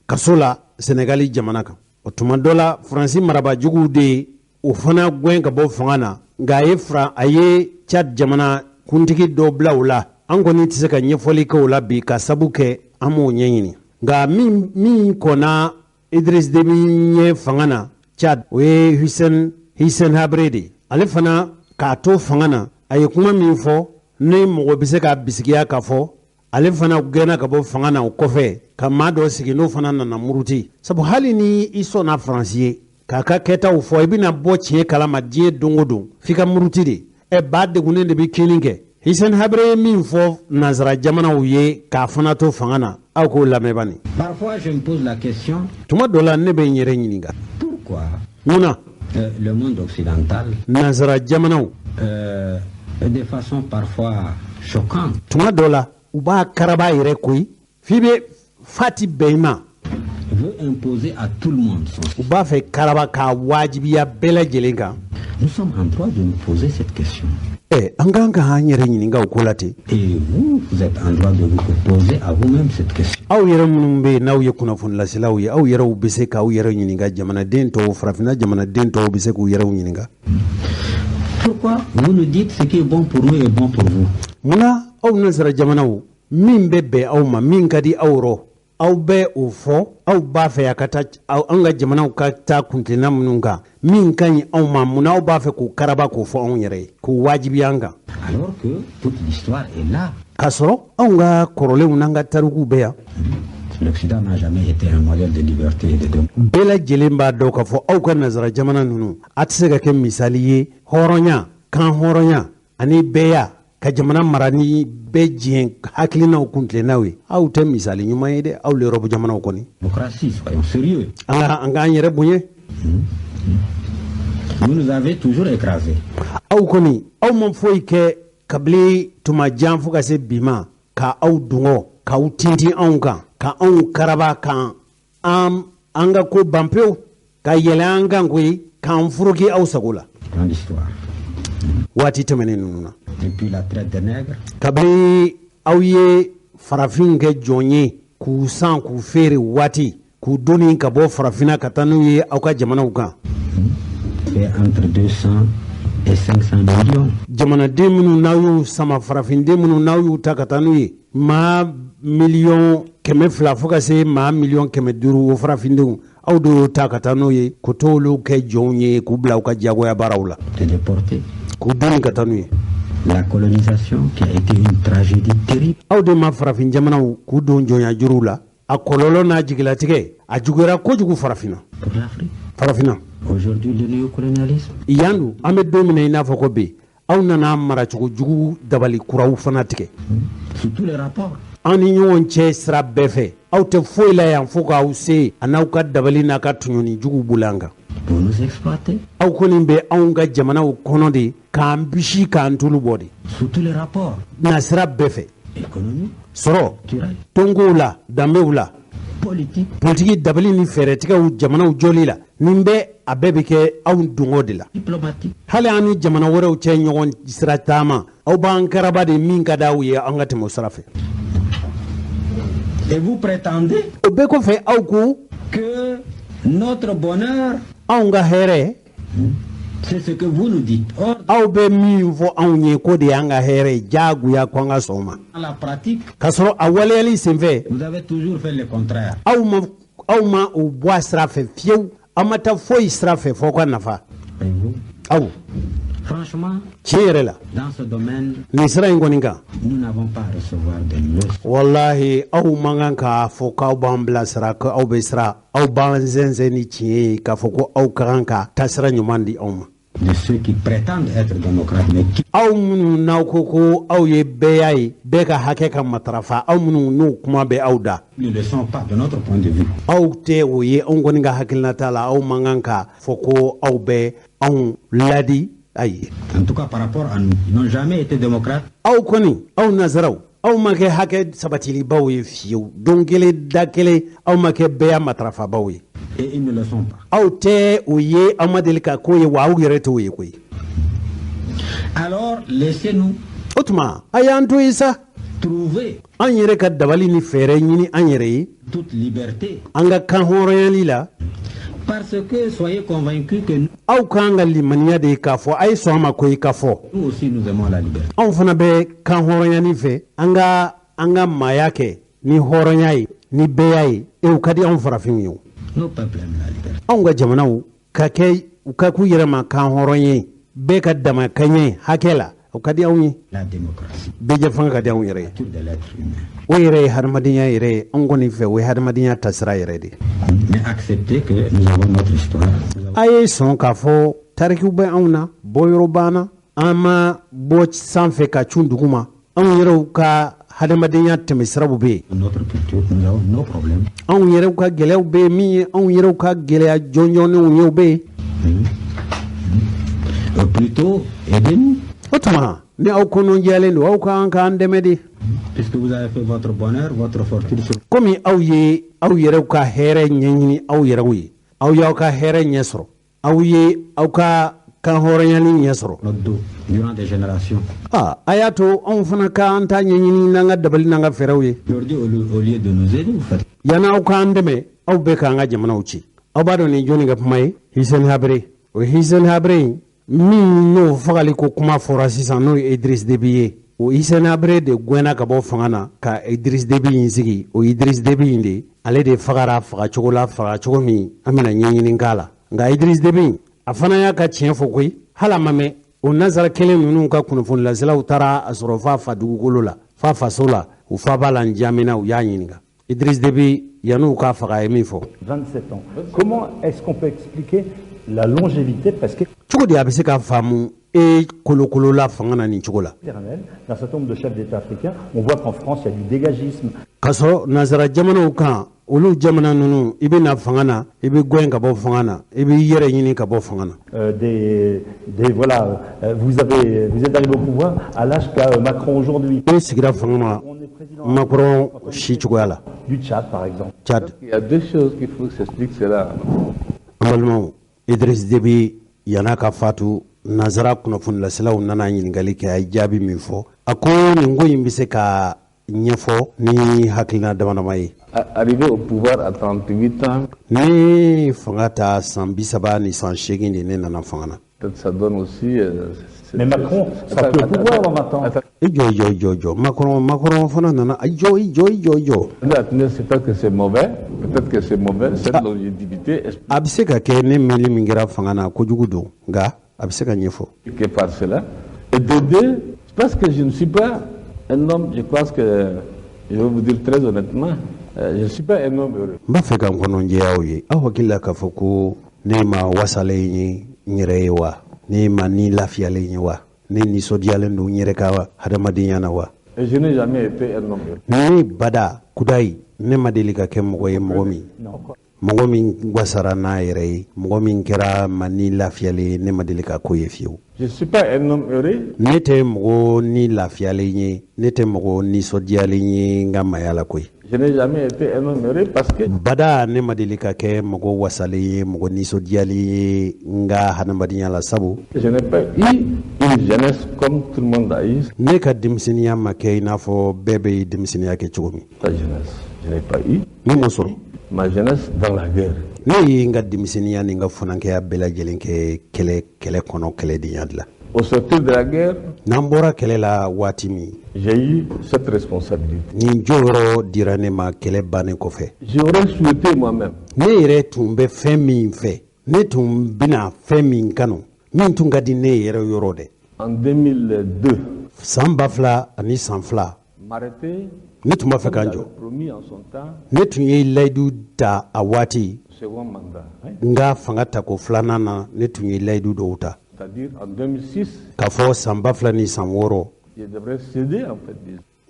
kaso la Senegali jamana kan. O tuma dɔ la, Faransi marabajuguw de ye o fana gɛn ka bɔ fanga na, nka a ye fara a ye Tchad jamana kuntigi dɔ bila o la. An kɔni tɛ se ka ɲɛfɔli kɛ o la bi, ka sabu kɛ an m'o ɲɛɲini. Nka min kɔnna Idriss Déby ɲɛ fanga na Tchad, o ye Hissène Habré de ye. Ale fana k'a to fanga na, a ye kuma min fɔ ni mɔgɔ bɛ se ka bisigiya k'a fɔ ale fana gɛnna ka bɔ fanga na, o kɔfɛ ka maa dɔ sigi, n'o fana nana muruti. Sabu hali ni i sɔnna Faransi ye k'a ka kɛtaw fɔ, i bɛna bɔ tiɲɛ kalama diɲɛ don o don, f'i ka muruti de. Ɛ, ba degunnen de bɛ kinni kɛ. Hissène Habré ye min fɔ nansara jamanaw ye k'a fana to fanga na, aw k'o lamɛn bani. Parfois, je me pose la question. Tuma dɔ la, ne bɛ n yɛrɛ ɲininka. Pourquoi Mun na le monde occidental, nansara jamanaw, de façon parfois choquante, tuma dɔ la u b'a karaba yɛrɛ koyi, f'i bɛ fati bɛn i ma, veut imposer à tout le monde son u b'a fɛ karaba k'a wajibiya bɛɛ lajɛlen kan? Nous sommes en droit de nous poser cette question. Ɛ, an kan k'an yɛrɛ ɲininka o ko la ten. Et vous, vous êtes en droit de vous poser à vous-même cette question. Aw yɛrɛ minnu bɛ yen, n'aw ye kunnafonilaselaw ye, aw yɛrɛw bɛ se k'aw yɛrɛ ɲininka. Jamanaden tɔw, farafinna jamanaden tɔw bɛ se k'u yɛrɛw ɲininka. Pourquoi vous nous dites ce qui est bon pour nous est bon pour vous? Munna aw nansara jamanaw, min bɛ bɛn aw ma, min ka di aw rɔ, aw bɛ o fɔ? Aw b'a fɛ a ka taa an ka jamanaw ka taa kuntilenna minnu kan, min ka ɲi anw ma, munna aw b'a fɛ k'o karaba k'o fɔ anw yɛrɛ ye, k'o wajibiya an kan? Alors que toute l'histoire est là. K'a sɔrɔ anw ka kɔrɔlenw n'an ka tarikuw bɛ yan. L'Occident n'a jamais été un modèle de liberté et de démocratie. Bɛɛ lajɛlen b'a dɔn k'a fɔ aw ka nansara jamana ninnu, a tɛ se ka kɛ misali ye hɔrɔnya kan, hɔrɔnya ani bɛɛya, ka jamana mara ni bɛɛ diɲɛ hakilinaw kuntilennaw ye. Aw tɛ misali ɲuman ye dɛ, aw l'Europe jamanaw kɔni. Démocratie, soyons sérieux. An k'an yɛrɛ bonya. Vous nous avez toujours écrasés. Aw kɔni, aw ma foyi kɛ kabini tuma jan fo ka se bi ma ka aw dungɔ k'aw tintin anw kan, ka anw karaba, kan an ka ko ban pewu, ka yɛlɛ an kan koyi, k'an furuki aw sago la. Dans l'histoire. Waati tɛmɛnen ninnu na. Depuis la traite des nègres, Kabini aw ye farafinw kɛ jɔn ye k'u san k'u feere waati K'u doni ka bɔ Farafinna ka taa n'u ye aw ka jamanaw kan. Fait entre 200 et 500 millions. Jamanaden minnu n'aw y'u sama, farafinden minnu n'aw y'u ta ka taa n'u ye, maa 200 miliyɔn fo ka se maa 500 miliyɔn, o farafindenw, aw de y'o ta ka taa n'u ye, k'o t'olu kɛ jɔnw ye, k'u bila u ka diyagoya baaraw la. De déportés. K'u doni ka taa n'u ye. La colonisation qui a été une tragédie terrible. Aw de ma farafin jamanaw k'u don jɔnya juruw la. A kɔlɔlɔ n'a jigilatigɛ, a juguyara kojugu Farafinna. Pour l'Afrique. Farafinna. Aujourd'hui, le néocolonialisme. Yan dun, an bɛ don min na i n'a fɔ ko bi, aw nana maracogo jugu dabali kuraw fana tigɛ. Sous tous les rapports. An ni ɲɔgɔn cɛ sira bɛɛ fɛ, aw tɛ foyi la yan fo k'aw se a n'aw ka dabali n'a ka tɔɲɔni jugu bolo an kan. Pour nous exploiter. Aw kɔni bɛ anw ka jamanaw kɔnɔ de k'an bisi k'an tulu bɔ de. Sous tous les rapports. Nasira bɛɛ fɛ. Économique. Sɔrɔ. Culturel. Tonkow la, danbew la. Politique. Politiki dabali ni fɛɛrɛtigɛw, jamanaw jɔli la, nin bɛɛ, a bɛɛ bɛ kɛ aw dungɔ de la. Diplomatique. Hali an ni jamana wɛrɛw cɛ ɲɔgɔn sira taama, aw b'an karaba de min ka d'aw ye, an ka tɛmɛ o sira fɛ. Et vous prétendez O bɛɛ kɔfɛ, aw ko que notre bonheur, anw ka hɛrɛ, c'est ce que vous nous dites. Or, aw bɛ min fɔ anw ye k'o de y'an ka hɛrɛ ye, diyagoya ko an ka sɔn o ma. Dans la pratique, K'a sɔrɔ a waleyali senfɛ, vous avez toujours fait le contraire. aw ma o bɔ a sira fɛ fiyewu. Aw ma taa foyi sira fɛ f'aw ka nafa. Voyez-vous. Aw Franchement, tiɲɛ yɛrɛ la, dans ce domaine, nin sira in kɔni kan, nous n'avons pas à recevoir des leçons. Walahi, aw man kan k'a fɔ k'aw b'an bilasira, ko aw bɛ sira, aw b'an zɛnzɛn ni tiɲɛ ye, k'a fɔ ko aw ka kan ka taasira ɲuman di anw ma. De ceux qui prétendent être démocrates, mais qui Aw minnu n'aw ko ko aw ye bɛɛya ye, bɛɛ ka hakɛ ka matarafa, aw minnu n'o kuma bɛ aw da, ne le sont pas de notre point de vue. aw tɛ o ye. Anw kɔni ka hakilinata la, aw man kan ka fɔ ko aw bɛ anw ladi, ayi. En tout cas, par rapport à nous, ils n'ont jamais été démocrates. Aw kɔni, aw nazaraw, aw ma kɛ hakɛ sabatilibaw ye fiyewu. Don kelen, da kelen, aw ma kɛ bɛɛya matarafabaw ye. Et ils ne le sont pas. Aw tɛ o ye, aw ma deli ka k'o ye, wa aw yɛrɛ t'o ye koyi. Alors, laissez-nous O tuma, a y'an to yen sa, trouver an yɛrɛ ka dabali ni fɛɛrɛ ɲini an yɛrɛ ye, toute liberté. an ka kan hɔrɔnyali la. Parce que soyez convaincus que nous Aw k'an ka limaniya de ye k'a fɔ a ye sɔn a ma koyi k'a fɔ aussi, nous aimons la liberté. anw fana bɛ kan hɔrɔnyani fɛ, an ka maaya kɛ ni hɔrɔnya ye, ni bɛɛya ye. E, o ka di anw farafinw ye o. Nos peuples aiment la liberté. Anw ka jamanaw ka kɛ, u ka k'u yɛrɛ ma kan hɔrɔn ye, bɛɛ ka dama kaɲɛ hakɛ la, o ka di anw ye. La démocratie, Bɛɛ fanga ka di anw yɛrɛ ye. nature de l'être humain. O yɛrɛ ye hadamadenya yɛrɛ ye. Anw kɔni fɛ, o ye hadamadenya tasira yɛrɛ de ye. Mais acceptez que nous avons notre histoire. Nous avons A ye sɔn k'a fɔ tarikiw bɛ anw na, bɔyɔrɔ b'an na. An ma bɔ sanfɛ ka cun dugu ma. Anw yɛrɛw ka hadamadenya tɛmɛsiraw bɛ yen. notre culture, nous avons nos problèmes. Anw yɛrɛw ka gɛlɛyaw bɛ yen. Min ye anw yɛrɛw ka gɛlɛya jɔnjɔnnenw ye, o bɛ yen. Plutôt, aidez-nous. O tuma, ni aw kɔnɔjɛlen don, aw k'an k'an dɛmɛ de. Puisque vous avez fait votre bonheur, votre fortune sur Komi aw ye aw yɛrɛw ka hɛrɛ ɲɛɲini aw yɛrɛw ye, aw y'aw ka hɛrɛ ɲɛ sɔrɔ, aw ye aw ka kan hɔrɔnyali ɲɛ sɔrɔ notre dos durant des générations. Aa, a y'a to anw fana k'an ta ɲɛɲini n'an ka dabali n'an ka fɛɛrɛw ye. Aujourd'hui, au lieu de nous aider, vous faites Yanni aw k'an dɛmɛ, aw bɛ k'an ka jamanaw ci. Aw b'a dɔn nin jɔnni ka kuma ye? Hissène Habré. O Hissène Habré in min n'o fagali ko kuma fɔra sisan, n'o ye Idriss Déby ye, o Hissène Habré de gɛnna ka bɔ fanga na ka Idriss Déby in sigi. O Idriss Déby in de, ale de fagara fagacogo la, fagacogo min an bɛna ɲɛɲini k'a la. Nka Idriss Déby, a fana y'a ka tiɲɛ fɔ koyi. Hali a ma mɛn, o nasara kelen ninnu ka kunnafonilaselaw taara a sɔrɔ f'a fa dugukolo la, f'a faso la, u fa b'a la N'Djamena. U y'a ɲininka, Idriss Déby, yan'u k'a faga, a ye min fɔ. 27 ans. Comment est-ce qu'on peut expliquer la longévité presque Cogo di a bɛ se k'a faamu e kolokolola fanga na nin cogo la? éternelle d'un certain nombre de chefs d'État africains? On voit qu'en France, il y a du dégagisme. K'a sɔrɔ nansara jamanaw kan, olu jamana ninnu, i bɛ na fanga na, i bɛ gɛn ka bɔ fanga na, i b'i yɛrɛ ɲini ka bɔ fanga na. Voilà, vous êtes arrivé au pouvoir à l'âge qu'a Macron aujourd'hui. E sigira fanga ma On est président Macron si cogoya la. du Tchad, par exemple. Tchad. Il y a deux choses qu'il faut que s'explique cela. An balimaw, Idriss Déby, yan'a ka fatu, nansara kunnafonilaselaw nana ɲininkali kɛ. A ye jaabi min fɔ, a ko nin ko in bɛ se ka ɲɛfɔ ni hakilina dama dama ye. Arrivé au pouvoir à 38 ans. Ne fanga ta san 38 de ne nana fanga na. Peut-être ça donne aussi. Mais Macron sera plus au pouvoir dans 20 ans. I jɔ, jɔ, jɔ, jɔ, Macron, Macron fana nana. I jɔ, i jɔ, i jɔ, i jɔ. C'est pas que c'est mauvais, peut-être que c'est mauvais, cette longévité. A bɛ se ka kɛ ne mɛnli min kɛra fanga na kojugu don, nka a bɛ se ka ɲɛfɔ. Que par cela. Et de deux, parce que je ne suis pas un homme, je pense que, je vais vous dire très honnêtement, je ne suis pas un homme heureux. N b'a fɛ ka n kɔnɔ jɛya aw ye. Aw hakili la k'a fɔ ko ne ma wasalen ye n yɛrɛ ye wa? Ne ma ni lafiyalen ye wa? Ne nisɔndiyalen don n yɛrɛ ka hadamadenya na wa? Et je n'ai jamais été un homme heureux. Ne bada kudayi, ne ma deli ka kɛ mɔgɔ ye, mɔgɔ min, mɔgɔ min wasara n'a yɛrɛ ye, mɔgɔ min kɛra ma ni lafiyalen ye, ne ma deli ka ko ye fiyewu. Je ne suis pas un homme heureux. Ne tɛ mɔgɔ ni lafiyalen ye, ne tɛ mɔgɔ nisɔndiyalen ye n ka maaya la koyi. Je n'ai jamais été un homme heureux parce que bada ne ma deli ka kɛ mɔgɔ wasalen ye, mɔgɔ nisɔndiyalen ye n ka hadamadenya la, sabu je n'ai pas eu une jeunesse comme tout le monde a eu. Ne ka denmisɛnninya ma kɛ i n'a fɔ bɛɛ bɛ denmisɛnninya kɛ cogo min. Ta jeunesse, je n'ai pas eu. Ne m'o sɔrɔ. Ma jeunesse dans la guerre. Ne ye n ka denmisɛnninya ni n ka funankɛya bɛɛ lajɛlen kɛ kɛlɛ, kɛlɛ kɔnɔ, kɛlɛdenya de la. Au sortir de la guerre, n'an bɔra kɛlɛ la waati min, j'ai eu cette responsabilité. Nin jɔyɔrɔ dira ne ma kɛlɛ bannen kɔfɛ. J'aurais souhaité moi-même. Ne yɛrɛ tun bɛ fɛn min fɛ, ne tun bɛna fɛn min kanu, min tun ka di ne yɛrɛ yɔrɔ dɛ. En 2002. San 2002. M'arrêter. Ne tun b'a fɛ k'an jɔ. Promis en son temps. Ne tun ye layidu ta a waati. Second mandat. N ka fanga tako filanan na, ne tun ye layidu dɔw ta. C'est-à-dire en 2006. K'a fɔ san 2006. Je devrais céder en fait.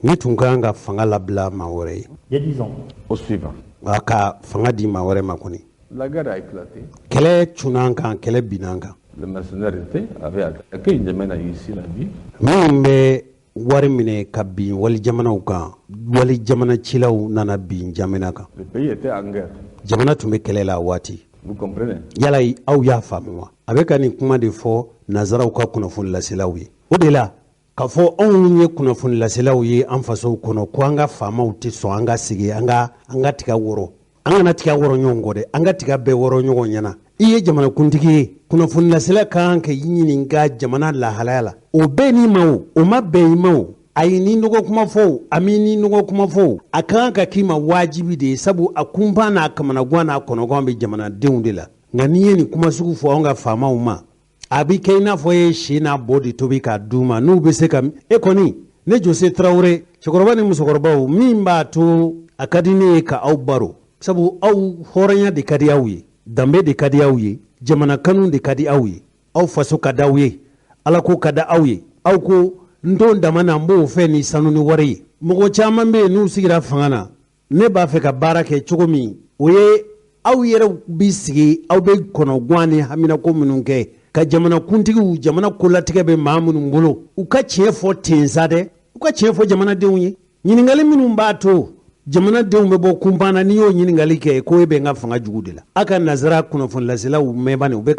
Ne tun ka kan ka fanga labila maa wɛrɛ ye. Il y a 10 ans. Au suivant. A ka fanga di maa wɛrɛ ma kɔni. La guerre a éclaté. Kɛlɛ cunna an kan, kɛlɛ binna an kan. Le mercenaire était avait attaqué N'Djamena ici la ville. Minnu bɛ wari minɛ ka bin wali jamanaw kan, wali jamana cilaw nana bin jamana kan. Le pays était en guerre. Jamana tun bɛ kɛlɛ la a waati. Vous comprenez? Yala aw y'a faamu wa? A bɛ ka nin kuma de fɔ nanzaraw ka kunnafoni laselaw ye. O de la k'a fɔ anw ye kunnafoni laselaw ye an fasow kɔnɔ ko an ka faamaw tɛ sɔn an ka sigi an ka an ka tiga wɔrɔ, an kana tiga wɔrɔ ɲɔgɔn kɔ dɛ, an ka tiga bɛɛ wɔrɔ ɲɔgɔn ɲɛna. I ye jamanakuntigi ye, kunnafoni lasela ka kan ka i ɲininka jamana lahalaya la. O bɛɛ n'i ma o, o ma bɛn i ma o, a ye ni nɔgɔ kuma fɔ o, a m'i ni nɔgɔ kuma fɔ o, a ka kan ka k'i ma wajibi de ye, sabu a kunpan n'a kamanagan n'a kɔnɔgan bɛ jamanadenw de la. Nka n'i ye nin kuma sugu fɔ anw ka faamaw ma, a bɛ kɛ i n'a fɔ e ye si n'a bɔ de tobi k'a d'u ma n'u bɛ se ka. E kɔni, ne Jose Tarawele, cɛkɔrɔba ni musokɔrɔbaw, min b'a to a ka di ne ye ka aw baro, sabu aw hɔrɔnya de ka di aw ye, danbe de ka di aw ye, jamana kanu de ka di aw ye, aw faso ka di aw ye, ala ko ka di aw ye. Aw ko n t'o dama na, n b'o fɛ ni sanu ni wari ye. Mɔgɔ caman bɛ yen n'u sigira fanga na, ne b'a fɛ ka baara kɛ cogo min, o ye aw yɛrɛ bi sigi, aw bɛ kɔnɔguwan ni haminako minnu kɛ ka jamanakuntigiw, jamana kolatigɛ bɛ maa minnu bolo, u ka tiɲɛ fɔ ten sa dɛ, u ka tiɲɛ fɔ jamanadenw ye. Ɲininkali minnu b'a to jamanadenw bɛ bɔ kunpan na, n'i y'o ɲininkali kɛ ko e bɛ n ka fanga jugu de la. A ka nanzara kunnafonilaselaw mɛn bani, u bɛ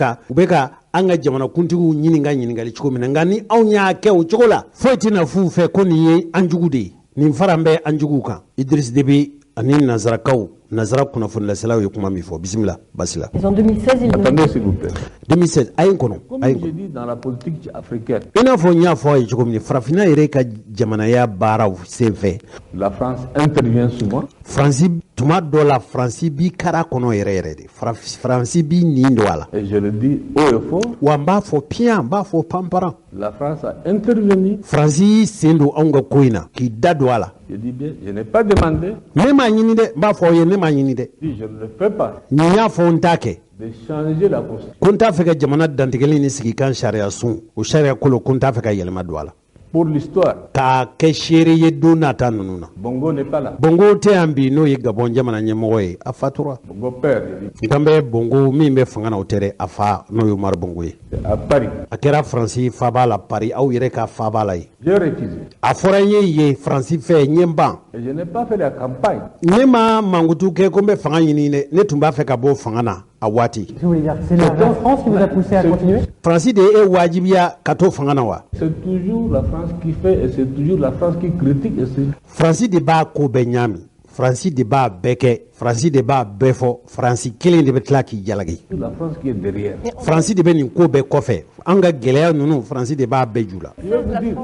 ka an ka jamanakuntigiw ɲininka ɲininkali cogo min na, nka ni anw y'a kɛ o cogo la, foyi tɛna f'u fɛ ko nin ye an jugu de ye, nin fara bɛ an juguw kan. Idriss Déby ani nanzarakaw, nanzara kunnafonilaselaw ye kuma min fɔ, bisimila basi la. En 2016, il Attendez, s'il vous plaît. 2016, a ye n kɔnɔ, a ye n Comme kɔnɔ. je dis dans la politique africaine, I n'a fɔ n y'a fɔ a ye cogo min, farafinna yɛrɛ ka jamanaya baaraw senfɛ, la France intervient souvent. Faransi, tuma dɔ la, Faransi b'i kara kɔnɔ yɛrɛ yɛrɛ de, Faransi b'i nin don a la. Et je le dis haut et fort, Wa n b'a fɔ piyan, n b'a fɔ panparan. la France a intervenu. Faransi y'i sen don anw ka ko in na k'i da don a la. Je dis bien, je n'ai pas demandé, Ne m'a ɲini dɛ, n b'a fɔ aw ye, ne m'a ɲini dɛ. je dis, je ne le fais pas, Nin y'a fɔ, n t'a kɛ. de changer la constitution. Ko n t'a fɛ ka jamana dantigɛli ni sigikan sariya sun, o sariya kolo, ko n t'a fɛ ka yɛlɛma don a la. Pour l'histoire, K'a kɛ seere ye don nata ninnu na. Bongo n'est pas là. Bongo tɛ yan bi, n'o ye Gabɔn jamana ɲɛmɔgɔ ye, a fatura. Bongo père, je dis, N kan bɛ Bongo min bɛ fanga na, o tɛ dɛ, a fa n'o ye Umaru Bongo ye. c'est à Paris. A kɛra Faransi faaba la, Paris, aw yɛrɛ ka faaba la yen. J'ai refusé. A fɔra n ye yen Faransi fɛ, n ye n ban. Et je n'ai pas fait la campagne. Ne ma mankutu kɛ ko n bɛ fanga ɲini dɛ, ne tun b'a fɛ ka bɔ fanga na a waati. Vous voulez dire que c'est la France qui vous a poussé à continuer? Faransi de ye e wajibiya ka to fanga na wa? C'est toujours la France qui fait et c'est toujours la France qui critique. Et c'est Faransi de b'a ko bɛɛ ɲaami. Faransi de b'a bɛɛ kɛ, Faransi de b'a bɛɛ fɔ, Faransi kelen de bɛ tila k'i jalaki. La France qui est derrière. Faransi de bɛ nin ko bɛɛ kɔfɛ. An ka gɛlɛya ninnu, Faransi de b'a bɛɛ ju la. Je vais vous dire,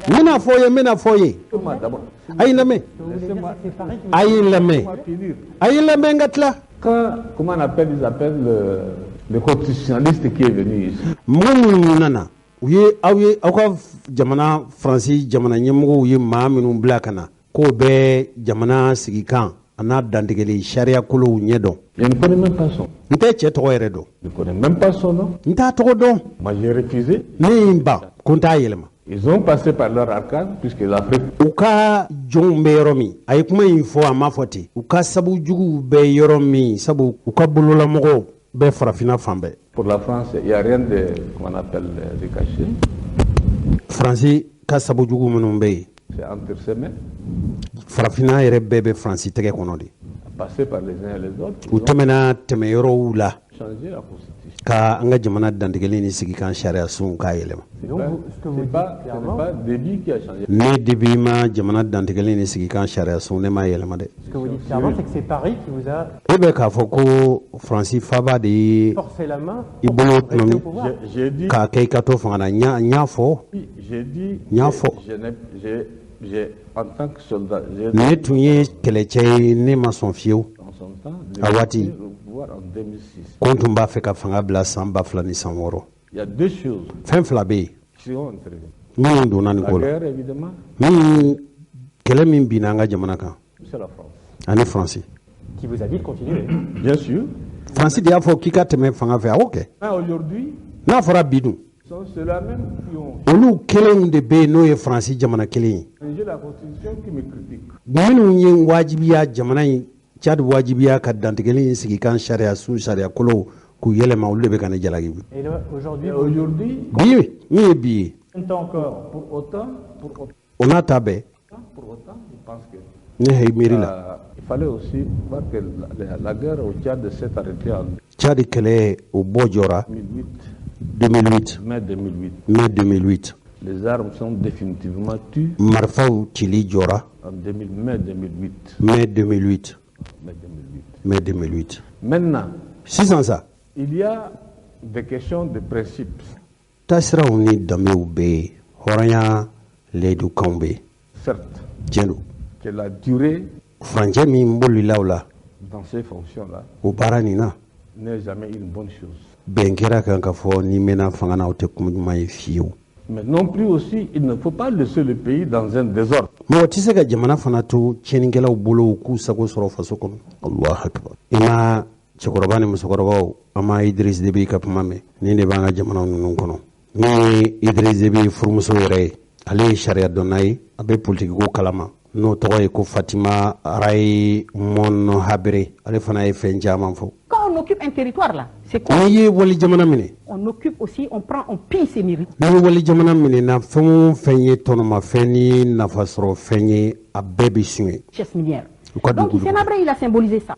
N bɛna fɔ ye, n bɛna fɔ ye. laissez-moi d'abord. A ye n lamɛn, Laissez-moi a ye n lamɛn, finir. A ye n lamɛn n ka tila. Quand, comment on appelle, ils appellent le constitutionnaliste qui est venu ici. Mɔgɔ minnu nana, u ye aw ye, aw ka jamana Faransi jamana ɲɛmɔgɔw ye maa minnu bila ka na k'o bɛ jamana sigikan a n'a dantigɛli sariya kolow ɲɛ dɔn. Je ne connais même pas son. N tɛ cɛ tɔgɔ yɛrɛ dɔn. Je ne connais même pas son nom. N t'a tɔgɔ dɔn. Moi, j'ai refusé. Ne ye n ban ko n t'a yɛlɛma. Ils ont passé par leur arcade, puisque l'Afrique U ka jɔnw bɛ yɔrɔ min, a ye kuma in fɔ, a ma fɔ ten, u ka sabu juguw bɛ yɔrɔ min, sabu u ka bololamɔgɔw bɛ farafinna fan bɛɛ. Pour la France, il n'y a rien de, comment on appelle, de caché. Faransi ka sabu jugu minnu bɛ yen, C'est entre ses mains, farafinna yɛrɛ bɛɛ bɛ Faransi tɛgɛ kɔnɔ de. Passé par les uns et les autres. U Ils ont tɛmɛna tɛmɛyɔrɔw la changé la Constitution. ka an ka jamana dantigɛli ni sigikan sariya sunw k'a yɛlɛma. C'est Donc, pas, ce que vous c'est dites pas, ce n'est clairement- pas Déby qui a changé. Ne Déby ma jamana dantigɛli ni sigikan sariya sun, ne ma yɛlɛma dɛ. Ce que vous dites clairement, c'est que c'est Paris qui vous a E bɛ k'a fɔ ko Faransi faba de ye forcé la main i pour bolo rester au tɔnɔmi pouvoir. J'ai dit, k'a kɛ i ka to fanga na. N y'a fɔ. j'ai dit, N y'a que fɔ. je n'ai, j'ai, en tant que soldat, j'ai Ne tun ye kɛlɛcɛ ye, ne ma sɔn fiyewu. en son temps, de A waati. quitter le pouvoir en 2006. Ko n tun b'a fɛ ka fanga bila san 2006. Il y a deux choses Fɛn fila bɛ yen qui ont intervenu. minnu donna nin La ko la. guerre, évidemment, Min kɛlɛ min binna an ka jamana kan c'est la France. ani Faransi. Qui vous a dit de continuer. Bien sûr. Faransi de y'a fɔ k'i ka tɛmɛ fanga fɛ, a y'o kɛ. Mais aujourd'hui, N'a fɔra bi dun, ce sont ceux-là même qui ont olu kelenw de bɛ yen, n'o ye Faransi jamana kelen ye, changé la Constitution qui me critiquent. minnu ye n wajibiya jamana in, Tchad wajibiya ka dantigɛli in sigi kan sariya sun sariya kolow k'u yɛlɛma, olu de bɛ ka ne jalaki bi. Et là, aujourd'hui, Et vous aujourd'hui, Bi min ye bi ye, Combien de temps encore? pour autant, pour autant, o n'a ta bɛɛ, pour autant, je pense que ne hɛ miiri la, il fallait aussi voir que la guerre au Tchad s'est arrêtée en Tchad kɛlɛ o bɔ jɔra 2008, 2008, mai 2008. Mai 2008. Les armes sont définitivement tuées Marifaw cili jɔra en 2000, mai 2008. Mai 2008. Mai 2008. Mai 2008. Maintenant, Sisan sa, il y a des questions de principe. Taasiraw ni danbew bɛ yen, hɔrɔnya layidukanw bɛ yen. Certes, Tiɲɛ don, que la durée furancɛ min bolila o la, dans ces fonctions-là o baara nin na, n'est jamais une bonne chose. Bɛn kɛra kan ka fɔ n'i mɛnna fanga na, o tɛ kuma ɲuman ye fiyewu. Mais non plus aussi, il ne faut pas laisser le pays dans un désordre. Mɔgɔ tɛ se ka jamana fana to tiɲɛnikɛlaw bolo k'u sago sɔrɔ faso kɔnɔ. Allahu akbar! I ma cɛkɔrɔba ni musokɔrɔbaw, an ma Idris Deby ka kuma mɛn. Nin de b'an ka jamana ninnu kɔnɔ. Min ye Idris Deby furumuso yɛrɛ ye, ale ye sariya dɔnna ye, a bɛ politikiko kalama, n'o tɔgɔ ye ko Fatima Raymond Habre, ale fana ye fɛn caman fɔ. Quand on occupe un territoire là, c'est quoi? N'i ye wali jamana minɛ, On occupe aussi, on prend, on pille ses mairies. N'i ye wali jamana minɛ na, fɛn o fɛn ye tɔnɔmafɛn ni nafasɔrɔ fɛn ye, a bɛɛ bɛ suɲɛ. Richesse minière. U ka Donc dugu. Hissène Habré, il a symbolisé ça.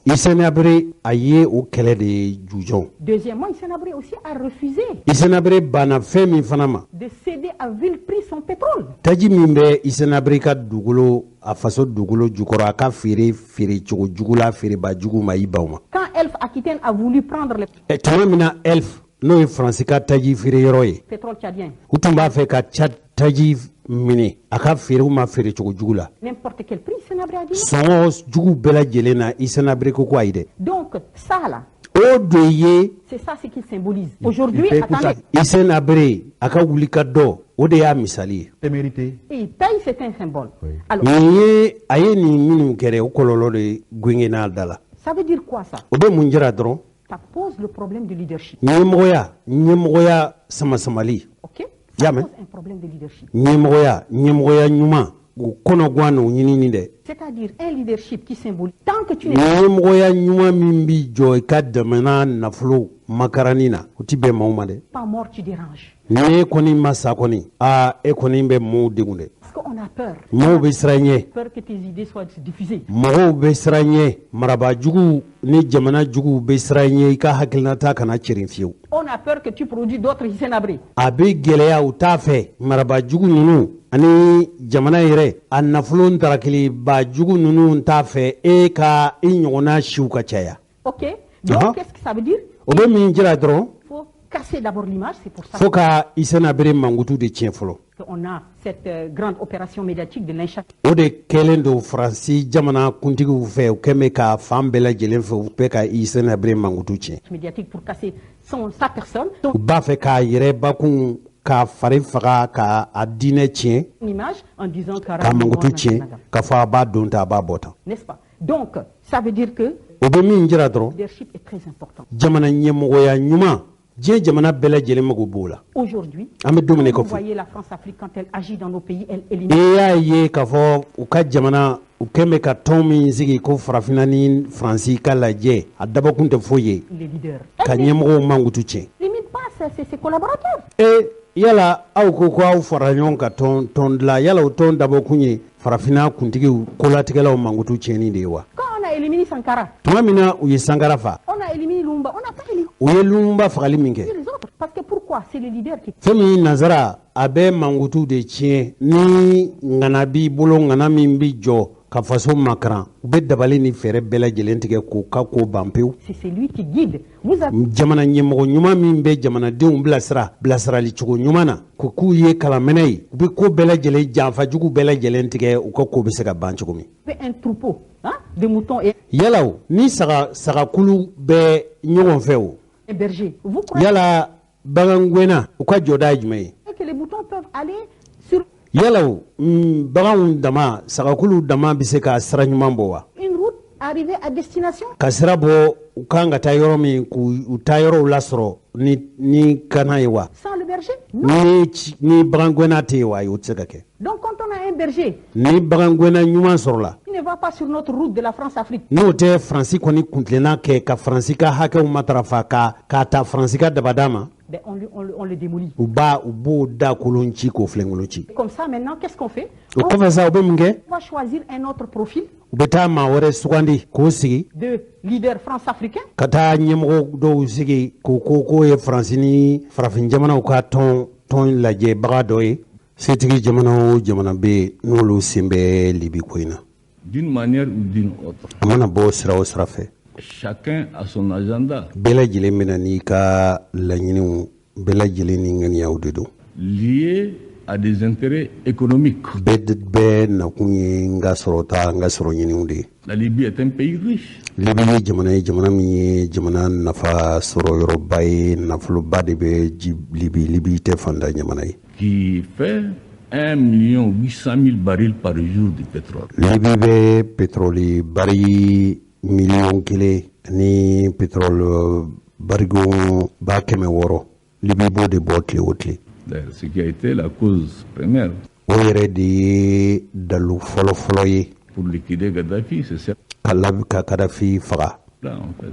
Hissène Habré, a ye o kɛlɛ de jujɔn. Deuxièmement, Hissène Habré aussi a refusé Hissène Habré banna fɛn min fana ma, de céder à vil prix son pétrole. Taji min bɛ Hissène Habré ka dugukolo, a faso dugukolo jukɔrɔ, a ka feere feere cogo jugu la, feereba jugu ma, i ban o ma. Quand Elf Aquitaine a voulu prendre le Ɛ, tuma min na Elf, n'o ye Faransi ka taji feere yɔrɔ ye, pétrole tchadien, u tun b'a fɛ ka Tchad taji minɛ, a ka feere u ma feere cogo jugu la, n'importe quel prix, Hissène Habré a dit non. Sɔngɔ jugu bɛɛ lajɛlen na, Hissène Habré ko ayi dɛ. Donc ça là, O de ye c'est ça ce qu'il symbolise. Aujourd'hui, paye pour ça. attendez, Hissène Habré a ka wuli ka dɔ, o de y'a misali ye. C'est mérité. et il paye, c'est un symbole. Alors, Nin ye a ye nin minnu kɛra, o kɔlɔlɔ de gengena a da la. Ça veut dire quoi ça? O bɛ mun jira dɔrɔn? Ça pose le problème du leadership. Ɲɛmɔgɔya, ɲɛmɔgɔya samasamali. Ok. Ça Jamais. pose un problème de leadership. Ɲɛmɔgɔya, ɲɛmɔgɔya ɲuman, o kɔnɔguwan n'o ɲinini dɛ. C'est-à-dire un leadership qui symbolise. Tant que tu n'es Ɲɛmɔgɔya ɲuman min bi jɔ i ka jamana nafolo makarani na, o ti bɛn maaw ma dɛ. pas mort, tu déranges. Ni e kɔni ma sa kɔni, aa, e kɔni bɛ maaw degun dɛ. Parce qu'on a peur. Mɔgɔw bɛ siran ɲɛ. Peur que tes idées soient diffusées. Mɔgɔw bɛ siran ɲɛ, marabaa juguw ni jamana juguw bɛ siran ɲɛ i ka hakilinata kana cɛrin fiyewu. On a peur que tu produis d'autres Hissène Habré. A bɛ gɛlɛya, u t'a fɛ marabaa jugu ninnu ani jamana yɛrɛ a nafolo ntarakiliba jugu ninnu t'a fɛ e ka i ɲɔgɔnna siw ka caya. Ok. Donc, qu'est-ce que ça veut dire? O bɛ min jira dɔrɔn, Il faut casser d'abord l'image, c'est pour ça fo ka Hissène Habré mankutu de tiɲɛ fɔlɔ. qu'on a cette grande opération médiatique de lynchage O de kɛlen don Faransi jamana kuntigiw fɛ, u kɛn bɛ ka fan bɛɛ lajɛlen fɛ, u bɛ ka Hissène Habré mankutu tiɲɛ. médiatique pour casser sa personne, son U b'a fɛ k'a yɛrɛ bakun k'a fari faga, ka a diinɛ tiɲɛ, image, en disant k'a mankutu tiɲɛ, k'a fɔ a b'a don tan, a b'a bɔ tan. N'est-ce pas? Donc, ça veut dire que O bɛ min jira dɔrɔn, le leadership est très important. jamana ɲɛmɔgɔya ɲuman, diɲɛ jamana bɛɛ lajɛlen mago b'o la. Aujourd'hui, An bɛ don min na i ko vous fɔ, voyez la France-Afrique, quand elle agit dans nos pays, elle élimine i y'a ye k'a fɔ u ka jamana, u kɛn bɛ ka tɔn min sigi ko Farafinna ni Faransi ka lajɛ, a dabɔkun tɛ foyi ye les leaders. ka Elle ɲɛmɔgɔw mankutu tiɲɛ. n'élimine pas ses collaborateurs. E yala aw ko ko aw fara ɲɔgɔn ka tɔn tɔn dilan, yala o tɔn dabɔkun ye Farafinna kuntigiw kolatigɛlaw mankutu tiɲɛni de ye wa? Quand on a éliminé Sankara, Tuma min na u ye Sankara fa, on a éliminé Lumumba, on n'a pas éliminé u ye Lumumba fagali min kɛ, les autres. Parce que pourquoi? C'est les leaders qui fɛn min ye nanzara, a bɛ mankutu de tiɲɛ. Ni ŋana b'i bolo, ŋana min bi jɔ ka faso makaran, u bɛ dabali ni fɛɛrɛ bɛɛ lajɛlen tigɛ k'o ka ko ban pewu. C'est celui qui guide. Vous avez Jamana ɲɛmɔgɔ ɲuman min bɛ jamanadenw bilasira bilasirali cogo ɲuman na, ko k'u ye kalanminɛ ye, u bɛ ko bɛɛ lajɛlen janfajugu bɛɛ lajɛlen tigɛ, u ka ko bɛ se ka ban cogo min. un troupeau, hein, de moutons et Yala o ni saga sagakulu bɛ ɲɔgɔn fɛ o, un berger. Vous croyez yala bagangɛnna u ka jɔda ye jumɛn ye? que les moutons peuvent aller sur Yala o baganw dama, sagakulu dama bɛ se ka sira ɲuman bɔ wa? une route, arriver à destination? Ka sira bɔ u kan ka taa yɔrɔ min, k'u u taa yɔrɔw lasɔrɔ ni kana ye wa? Sans le berger? Non. Ni bagangɛnna tɛ yen wa? Ayi, o tɛ se ka kɛ. Donc quand on a un berger Ni bagangɛnna ɲuman sɔrɔla, qui ne va pas sur notre route de la France-Afrique, n'o tɛ Faransi kɔni kuntilenna kɛ ka Faransi ka hakɛw matarafa ka k'a ta Faransi ka dabada ma, ben on le démolit. U b'o da kolon ci, k'o filenkolon ci. Comme ça, maintenant, qu'est-ce qu'on fait? O On kɔfɛ sa, u bɛ mun kɛ? va choisir un autre profil U bɛ taa maa wɛrɛ sugandi k'o sigi, de leader france-africain. ka taa ɲɛmɔgɔ dɔw sigi k'o ko k'o ye Faransi ni farafin jamanaw ka tɔn lajɛbaga dɔ ye. Setigi jamana o jamana bɛ yen, n'olu sen bɛ Libi ko in na, D'une manière ou d'une autre, a mana bɔ sira o sira fɛ, chacun a son agenda bɛɛ lajɛlen bɛ na n'i ka laɲiniw, bɛɛ lajɛlen ni ŋaniyaw de don lié à des intérêts économiques. Bɛɛ nakun ye n ka sɔrɔ ta, n ka sɔrɔ ɲiniw de ye. La Libye est un pays riche. Libi ye jamana ye, jamana min ye jamana nafa sɔrɔ yɔrɔba ye, nafoloba de bɛ ji Libi. Libi tɛ fantan jamana ye. Qui fait 1 800 000 barils par jour de pétrole. Libi bɛ pétrole bari 1 miliyɔn ni pétrole barigon 600,000, Libi b'o de bɔ tile o tile. D'ailleurs, ce qui a été la cause première O yɛrɛ de ye dalu fɔlɔ-fɔlɔ ye pour liquider Gaddafi, c'est cela ka labi ka Kadafi faga. en fait.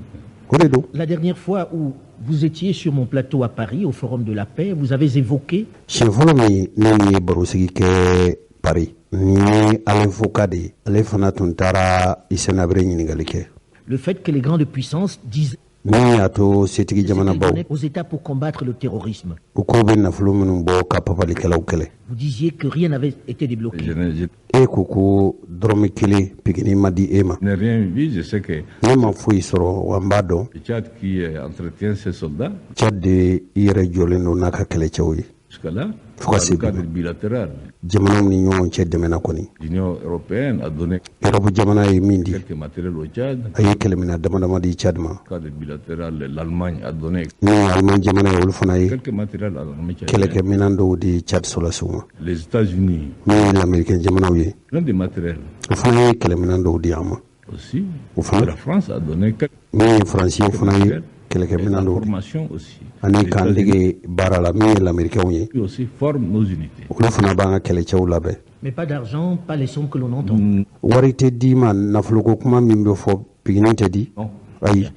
O de don. La dernière fois où vous étiez sur mon plateau à Paris, au Forum de la Paix, vous avez évoqué Siɲɛ fɔlɔ min ne ye barosigi kɛ Paris, ni ye Alain Foka de ye, ale fana tun taara Hissène Habré ɲininkali kɛ. le fait que les grandes puissances disaient Min y'a to setigi jamanabaw qu'elles donnaient aux États pour combattre le terrorisme. u k'u bɛ nafolo minnu bɔ ka papalikɛlaw kɛlɛ. Vous disiez que rien n'avait été débloqué. Je E ko dɔrɔmɛ kelen pikini ma di e ma. n'ai rien vu, je sais que Ne ma foyi sɔrɔ wa, n b'a dɔn le Tchad qui entretient ses soldats, Tchad de i yɛrɛ jɔlen don n'a ka kɛlɛcɛw ye. jusqu'à là, Fo ka dans se le bi ma, cadre bilatéral, jamanaw ni ɲɔgɔn cɛ dɛmɛna kɔni, l'Union européenne a donné Europe jamana ye min di, quelques matériels au Tchad. a ye kɛlɛmina dama dama di Tchad ma. Dans le cadre bilatéral, l'Allemagne a donné Ni Allemagne jamana ye, olu fana ye quelques matériels à l'armée tchadienne. kɛlɛkɛminan dɔw di Tchad sɔrɔdasiw ma. Les États-Unis, Min ye lamɛrikɛn jamanaw ye, plein de matériels o fana ye kɛlɛminan dɔw di an ma. aussi. Au fond. La France a donné quelques Min ye Faransi ye, o fana ye matériels. Et la kɛlɛkɛminan dɔw di formation aussi. ani Les k'an États-Unis dege baara la. Min ye lamɛrikɛnw ye, aussi forment nos unités. olu fana b'an ka kɛlɛcɛw labɛn. Mais pas d'argent, pas les sommes que l'on entend. Wari tɛ d'i ma, nafoloko kuma min bɛ fɔ, pikini tɛ di. Non. Ayi.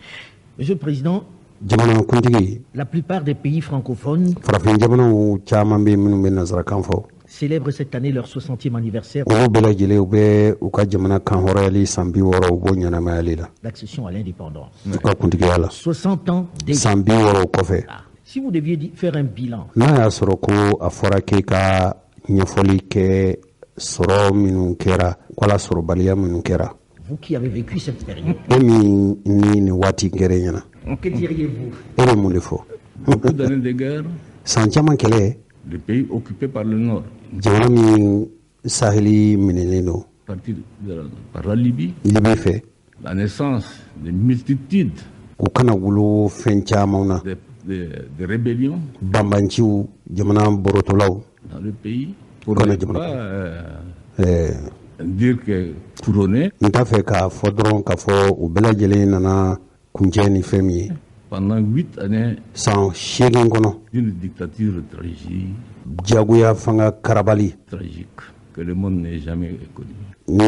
Monsieur le Président, Jamana kuntigi, la plupart des pays francophones farafin jamanaw caman bɛ yen minnu bɛ nansarakan fɔ, célèbrent cette année leur 60e anniversaire Olu bɛɛ lajɛlen, u bɛ u ka jamana kan hɔrɔnyali san 60, u b'o ɲɛnamayali la, d'accession à l'indépendance. U ka kuntigiya la. 60 ans déjà. San 60 kɔfɛ. Si vous deviez faire un bilan, N'a y'a sɔrɔ ko a fɔra k'e ka ɲɛfɔli kɛ, sɔrɔ minnu kɛra wala sɔrɔbaliya minnu kɛra, vous qui avez vécu cette période, e min ni nin waati kɛra e ɲɛna, que diriez-vous? e bɛ mun de fɔ? Beaucoup d'années de guerre, San caman kɛlɛ, des pays occupés par le Nord, jamana min saheli minɛlen don partir par la Libye, Libi fɛ, la naissance de multitudes u kana wolo fɛn caman na, de rébellions banbanciw, jamana borotɔlaw dans le pays, pour Qu'on ne a du mal. pas dire que couronné N t'a fɛ k'a fɔ dɔrɔn k'a fɔ u bɛɛ lajɛlen nana kuncɛ ni fɛn min ye, pendant 8 années san 8 kɔnɔ, d'une dictature tragique, jagoya fanga karabali tragique, que le monde n'ait jamais connue. Ni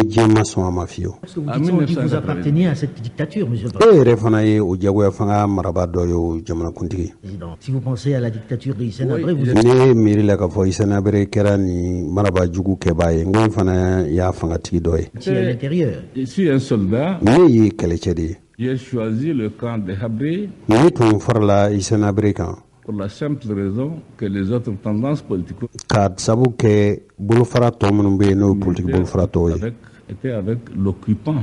diɲɛ ma sɔn a ma fiyewu. Parce que vous En dites ça, on dit que vous 1980. apparteniez à cette dictature, monsieur le E yɛrɛ fana ye o jagoya fanga marabaa dɔ ye, o jamanakuntigi. Président. Si vous pensez à la dictature de Hissène Oui, Habré, vous Ne miiri la k'a fɔ Hissène Habré kɛra nin marabaa jugu kɛbaa ye, n ko n fana y'a fangatigi dɔ ye. étiez à l'intérieur. Je suis un soldat, Ne ye kɛlɛcɛ de ye. j'ai choisi le camp de Habré Ne tun farala Hissène Habré kan pour la simple raison que les autres tendances politiques ka sabu kɛ bolofara tɔ minnu bɛ yen, n'o ye politiki bolofara tɔw ye, étaient avec l'occupant,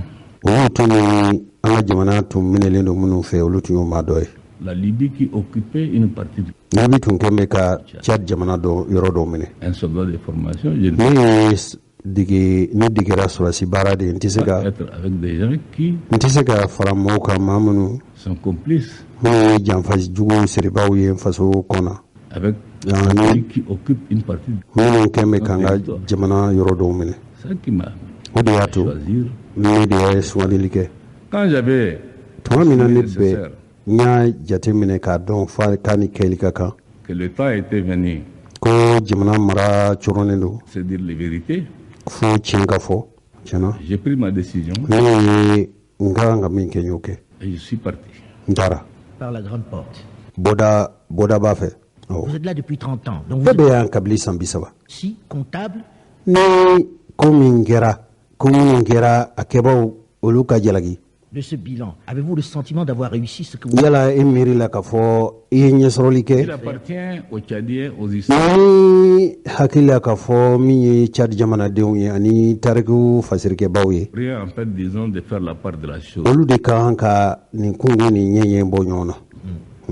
olu tun ni an ka jamana tun minɛlen don minnu fɛ, olu tun y'o maa dɔ ye. la Libye qui occupait une partie. Libi tun kɛn bɛ ka Tchad jamana dɔ yɔrɔ dɔw minɛ. Un soldat de formation, je ne Ne ye dege, ne degera sɔrɔsi baara de ye, n tɛ se peux ka pas être avec des gens qui n tɛ se ka fara mɔgɔw kan, maa minnu sont complices minnu ye janfa jugu siribaw ye n faso kɔnɔ, avec Ah, non. celui qui occupe une partie. minnu kɛn bɛ k'an ka jamana yɔrɔ dɔw minɛ. C'est ça qui m'a O de y'a to choisir. ne de ye sugandili kɛ. Quand j'avais Tuma min na ne bɛ nécessaire n y'a jate minɛ k'a dɔn fa k'a ni kɛli ka kan, que le temps était venu, ko jamana mara coronnen don, c'est dire les vérités, fo tiɲɛ ka fɔ tiɲɛna, j'ai pris ma décision ne ye n ka kan ka min kɛ, n y'o kɛ. et je suis parti. N taara. Par la grande porte. Bɔda bɔda b'a fɛ, awɔ. Vous êtes là depuis 30 ans. Donc vous Ne êtes bɛ yan kabini san 30. aussi comptable. Ni ko min kɛra, ko minnu kɛra, a kɛbaw olu ka jalaki. De ce bilan. Avez-vous le sentiment d'avoir réussi ce que vous Yala e miiri la k'a fɔ i ye ɲɛsɔrɔli Il kɛ? appartient aux Tchadiens, aux historiens, Ni hakili la k'a fɔ min ye Tchad jamanadenw ye ani tariku fasirikɛbaw ye, en fait, disons, de faire la part de la chose. olu de ka kan ka nin kungo nin ɲɛɲɛ bɔ ɲɔgɔn na.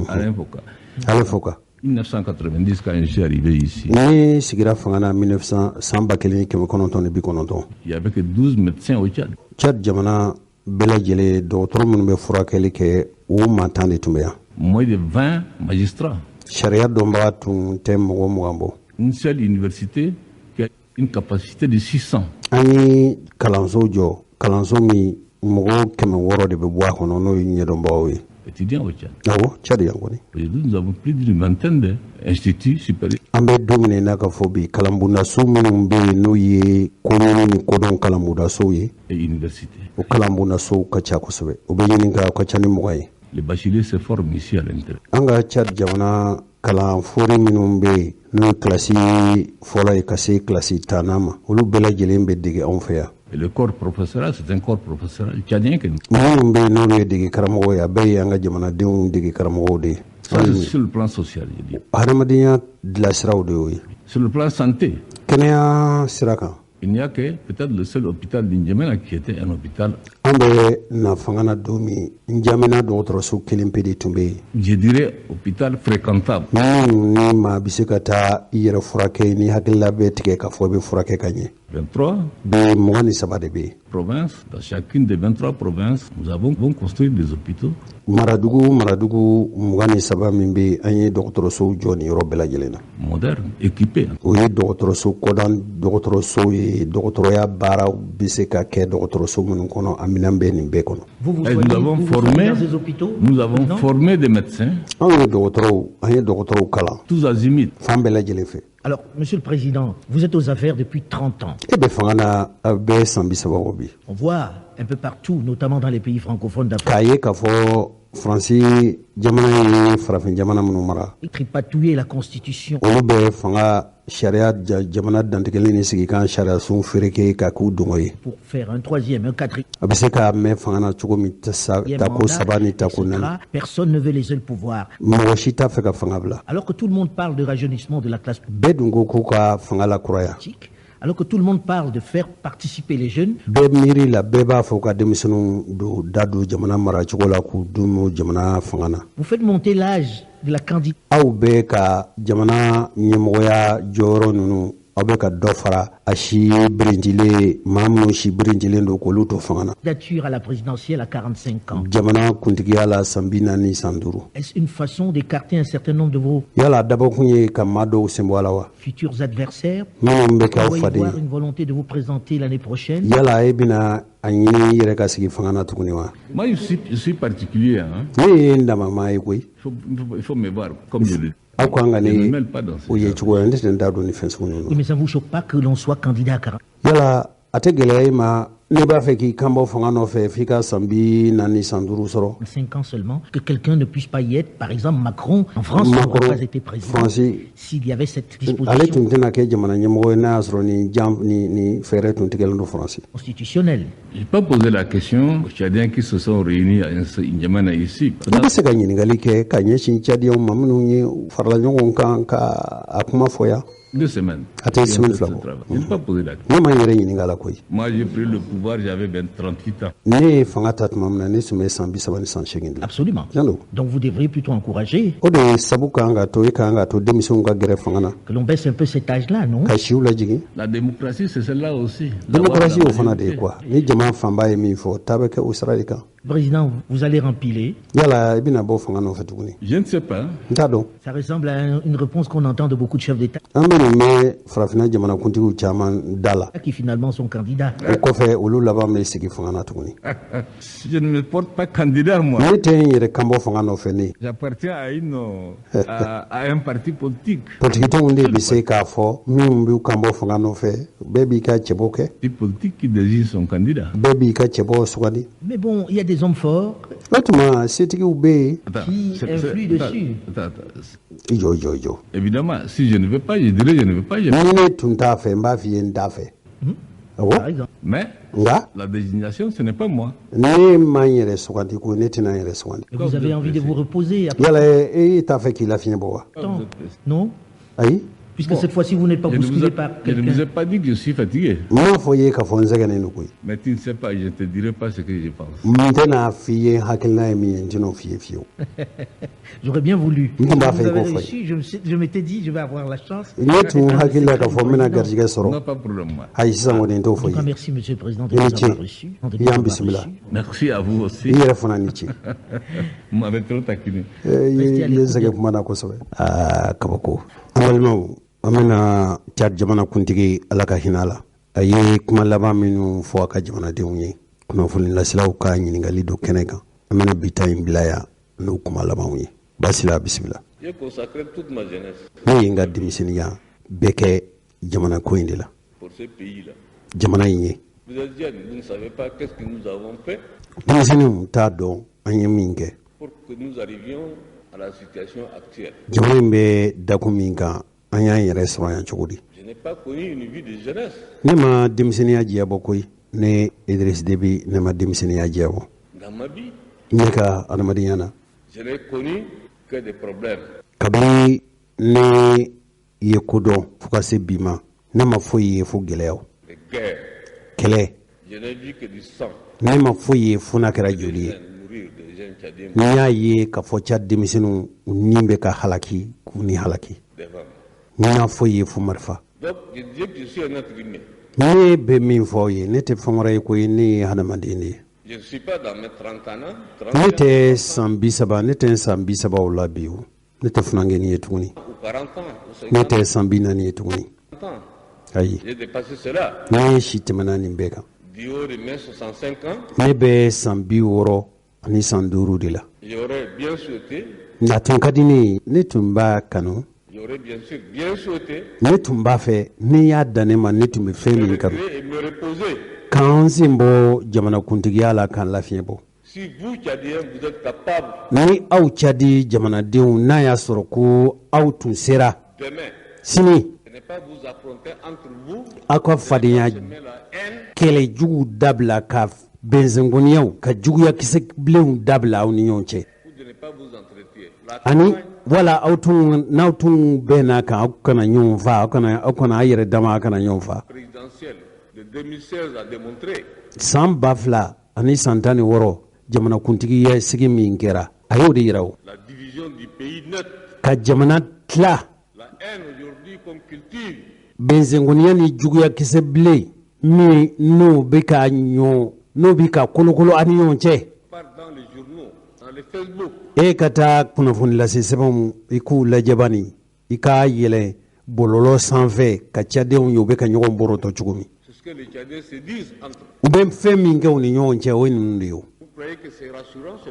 Alain Foka. Ale fo kan. 1990, quand je suis arrivé ici, Ne sigira fanga na 1900 san 1990, il n'y avait que 12 médecins au Tchad. Tchad jamana bɛɛ lajɛlen, dɔgɔtɔrɔ minnu bɛ furakɛli kɛ, o maa 10 de tun bɛ yan. Moins de 20 magistrats. Sariya dɔnbaga tun tɛ mɔgɔ 20 bɔ. Une seule université qui a une capacité de 600. An ye kalanso jɔ, kalanso min mɔgɔ 600 de bɛ bɔ a kɔnɔ, n'o ye ɲɛdɔnbagaw ye. Étudiants au Tchad. Awɔ, Tchad yan kɔni. Aujourd'hui, nous avons plus d'une vingtaine d'instituts supérieurs. An bɛ don min na k'a fɔ bi, kalanbondaso minnu bɛ yen, n'o ye koɲini ni kodɔn kalanbondasow ye, Et universités. o kalanbondasow ka ca kosɛbɛ, o bɛ ɲini ka ka ca ni 20 ye. Les bacheliers se forment ici à l'intérieur. An ka Tchad jamana kalanfori minnu bɛ yen, n'o ye kilasi fɔlɔ ye ka se kilasi 10nan ma, olu bɛɛ lajɛlen bɛ dege anw fɛ yan. Et le corps professoral, c'est un corps professoral tchadien que nous. Minnu bɛ yen, n'olu ye dege karamɔgɔw ye, a bɛɛ ye an ka jamanadenw dege karamɔgɔw de ye. Ça, c'est sur le plan social, je dis. Hadamadenya dilasiraw de y'o ye. Sur le plan santé, Kɛnɛya sira kan, il n'y a que peut-être le seul hôpital d'Indiamena qui était un hôpital, an bɛ na fanga na don min, Njamena dɔgɔtɔrɔso kelen pe de tun bɛ yen, je dirais, hôpital fréquentable. Minnu ni maa bɛ se ka taa i yɛrɛ furakɛ ni hakilila bɛ tigɛ k'a fɔ i bɛ furakɛ ka ɲɛ. 23 Bi, 23 de bɛ yen. Provinces, dans chacune des 23 provinces, nous avons construit des hôpitaux. Maradugu 23 min bɛ yen, an ye dɔgɔtɔrɔsow jɔ nin yɔrɔ bɛɛ lajɛlen na, modernes, équipés. O ye dɔgɔtɔrɔso kɔdan dɔgɔtɔrɔsow ye, dɔgɔtɔrɔya baaraw bɛ se ka kɛ dɔgɔtɔrɔso minnu kɔnɔ, a minɛn bɛ nin bɛɛ kɔnɔ. Vous vous Et soignez, nous avons vous vous formé, soignez dans ces hôpitaux nous avons maintenant? formé des médecins, Anw ye dɔgɔtɔrɔw, an ye dɔgɔtɔrɔw kalan tous azimuts. fan bɛɛ lajɛlen fɛ. Alors, Monsieur le Président, vous êtes aux affaires depuis 30 ans. E bɛ fanga na a bɛ san 30 bɔ bi. On voit un peu partout, notamment dans les pays francophones d'Afrique, K'a ye k'a fɔ Faransi jamana ye farafin jamana minnu mara, tripatouiller la Constitution, olu bɛ fanga sariya jamana dantigɛli ni sigikan sariyasun fereke ka k'u dungɔ ye. Pour faire un troisième, un quatrième A bɛ se ka mɛn fanga na cogo min, tako saba ni tako naani. Personne ne veut laisser le pouvoir. Mɔgɔ si t'a fɛ ka fanga bila. Alors que tout le monde parle de rajeunissement de la classe Bɛɛ dun ko k'u ka fanga lakuraya. politique, alors que tout le monde parle de faire participer les jeunes, Bɛɛ miiri la, bɛɛ b'a fɔ ka denmisɛnninw don da don jamana maracogo la, k'u dun jamana fanga na. vous faites monter l'âge de la candidature Aw bɛ ka jamana ɲɛmɔgɔya jɔyɔrɔ ninnu, aw bɛ ka dɔ fara a si birintilen, maa minnu si birintilen don, k'olu to fanga na. à la présidentielle à 45 ans. Jamana kuntigiya la, san 45. Est-ce une façon d'écarter un certain nombre de vos Yala dabɔkun ye ka maa dɔw sen bɔ a la wa, futurs adversaires? minnu bɛ kɛ aw On va y faden voir ye? une volonté de vous présenter l'année prochaine. Yala e bɛna a ɲini i yɛrɛ ka sigi fanga na tuguni wa? Moi, je suis particulier. Hein. Ne ye n damamaa ye koyi. Il faut me voir comme je le dis. Aw kan ka Je ne me ne mêle pas dans ce o ye genre. cogo la, ne tɛ n da don ni fɛn sugu ninnu Oui, na. mais ça ne vous choque pas que l'on soit candidat à 40 Yala a tɛ gɛlɛya i ma, ne b'a fɛ k'i kan bɔ fanga nɔfɛ f'i ka san 45 sɔrɔ? 45 ans seulement, que quelqu'un ne puisse pas y être? Par exemple, Macron, en France, n'aurait Macron, pas été président Faransi, s'il y avait cette ale disposition tun tɛna kɛ jamana ɲɛmɔgɔ ye n'a y'a sɔrɔ ni jan ni fɛɛrɛ tun tigɛlen don Faransi. constitutionnelle. Je n'ai pas posé la question aux Tchadiens qui se sont réunis à N'Djamena ici. I bɛ se ka ɲininkali kɛ ka ɲɛsin Cadiyɛnw ma minnu ye farala ɲɔgɔn kan ka a kuma fɔ yan. 2 semaines. A tɛ semaine 2 bɔ. Je n'ai pas posé la question. Ne ma n yɛrɛ ɲininka la koyi. Moi, j'ai pris le pouvoir, j'avais 20, 38 ans. Ne ye fanga ta tuma min na, ne tun bɛ san 38 de la. Absolument. Tiɲɛ don. Donc vous devriez plutôt encourager O de ye sabu kan ka to, e kan ka to denmisɛnw ka gɛrɛ fanga na, que l'on baisse un peu cet âge-là, non? ka siw lajigin. La démocratie, c'est celle-là aussi. La Démocratie, voix de o la fana de ye majorité. quoi. Ni jama fanba ye min fɔ, taa bɛ kɛ o sira de kan. Président, vous allez rempiler. Yala i bɛna bɔ fanga nɔfɛ tuguni? Je ne sais pas. N t'a dɔn. Ça ressemble à une réponse qu'on entend de beaucoup de chefs d'État An bɛ nin mɛn farafinna jamanakuntigiw caman da la. qui finalement sont candidats. O kɔfɛ, olu laban bɛ sigi fanga na tuguni. Je ne me porte pas candidat, moi. Ne tɛ n yɛrɛ kan bɔ fanga nɔfɛ, ne. J'appartiens à un parti politique. Politikitɔnw de bɛ se k'a fɔ minnu b'u kan bɔ fanga nɔfɛ. Bɛɛ b'i ka cɛbɔ kɛ. Parti politique qui désigne son candidat. Bɛɛ b'i ka cɛbɔ sugandi. Mais bon, il y a des hommes forts O tuma setigiw bɛ yen. Attends, qui influent attends, dessus. Attends, attends. I jɔ, i jɔ, i jɔ. Évidemment, si je ne veux pas, je dirais je ne veux pas. Ni ne tun t'a fɛ, n b'a f'i ye n t'a fɛ, awɔ. Par exemple. Mais Nka la désignation, ce n'est pas moi. ne ma n yɛrɛ sugandi ko ne tɛna n yɛrɛ sugandi. Et vous avez envie de vous reposer après Yala e t'a fɛ k'i lafiɲɛ bɔ wa? tant, non? Ayi. Puisque cette fois-ci, vous n'êtes pas Je ne vous bousculé ai, par je ne vous quelqu'un. ai pas dit que je suis fatigué. N m'a fɔ i ye k'a fɔ n sɛgɛnnen don koyi. Mais tu ne sais pas, je ne te dirai pas ce que je pense. N tɛna f'i ye n hakilina ye min ye, n tɛn'o f'i ye fiyewu. J'aurais bien voulu. N tun b'a Vous fɛ i avez k'o fɔ ye. reçu, je m'étais dit, je vais avoir la chance. Ne tun hakili la k'a fɔ n bɛna garijɛgɛ sɔrɔ. Non, pas pour le moment. Ayi, sisan kɔni n t'o En fɔ tout i cas, ye. merci, Monsieur le Président, de I ni nous ce. avoir reçus. De I nous y'an avoir bisimila. reçus. Merci à vous aussi. I yɛrɛ fana ni ce. Vous m'avez trop taquiné. I ye n sɛgɛn kuma na kosɛbɛ. Aa, kabako. An balimaw, an bɛna Cad jamana kuntigi, Ala ka hinɛ a la, a ye kuma laban minnu fɔ a ka jamanadenw ye, kunnafoni lasilaw ka ɲininkali don kɛnɛ kan. An bɛna bi ta in bila yan n'o kuma labanw ye. Basila, bisimila. J'ai consacré toute ma jeunesse Ne ye n ka denmisɛnninya bɛɛ kɛ jamana ko in de la, pour ce pays-là. jamana in ye. Vous êtes jeunes, vous ne savez pas qu'est-ce que nous avons fait Denmisɛnninw t'a dɔn an ye min kɛ pour que nous arrivions à la situation actuelle. jamana in bɛ dakun min kan, an y'an yɛrɛ sɔrɔ yan cogo di. Je n'ai pas connu une vie de jeunesse. Ne ma denmisɛnninya diya bɔ koyi. Ne Idriss Déby, ne ma denmisɛnninya diya bɔ Dans ma vie, ne ka adamadenya na. je n'ai connu que des problèmes. Kabini ne ye ko dɔn fo ka se bi ma, ne ma foyi ye fo gɛlɛyaw, Des guerres. kɛlɛ. Je n'ai vu que du sang. Ne ma foyi ye fo n'a kɛra Des joli ye. jeunes mourir, des jeunes Tchadiens N'i y'a ye k'a fɔ Ca denmisɛnninw u ni bɛ ka halaki, k'u ni halaki. des femmes. N y'a foyi ye fo marifa. Donc, je disais que je suis un être humain. Ne bɛ min fɔ aw ye, ne tɛ fɛn wɛrɛ ye koyi, ne ye hadamaden de ye. Je ne suis pas dans mes 30 ans, 30 Ne tɛ san 30, ne tɛ san 30 o la bi o. Ne tɛ funankɛnin ye tuguni. ou 40 ans, ou Ne 50 tɛ san 40 ye tuguni. ans. Ayi. J'ai dépassé cela. Ne si tɛmɛna nin bɛɛ kan. Du haut de mes 65 ans, Ne bɛ san 65 de la. j'aurais bien souhaité, Nka tun ka di ne ye, ne tun b'a kanu, j'aurais bien sûr bien souhaité ne tun b'a fɛ, n'i y'a dan ne ma, ne tun bɛ fɛn me min kanu, retirer et me reposer. K'an sen bɔ jamanakuntigiya la, k'an lafiɲɛ bɔ. Si vous, Tchadiens, vous êtes capables Ni aw Cadi jamanadenw, n'a y'a sɔrɔ ko aw tun sera demain, sini ce n'est Aw ka fadenya kɛlɛ jugu dabila, ka bɛnsenkɔniyaw, ka juguya kisɛ bilenw dabila aw ni ɲɔgɔn cɛ, ani wala aw tun n'aw tun bɛnna kan, aw kana ɲɔgɔn fa, aw kana aw yɛrɛ dama, aw kana ɲɔgɔn fa. San 2016 jamanakuntigi sigi min kɛra, a y'o de yira o ka jamana tila. Bɛnsenkɔniya ni juguya kisɛ bilen min n'o bɛ ka ɲɔ, n'o bɛ ka kolokolo aw ni ɲɔgɔn cɛ, e ka taa kunnafoni lase sɛbɛnw, i k'u lajɛba nin, i k'a yɛlɛ bɔlɔlɔ sanfɛ ka cadenw ye, u bɛ ka ɲɔgɔn bɔrɔtɔ cogo min, u bɛ fɛn min kɛ u ni ɲɔgɔn cɛ, o ye ninnu de ye.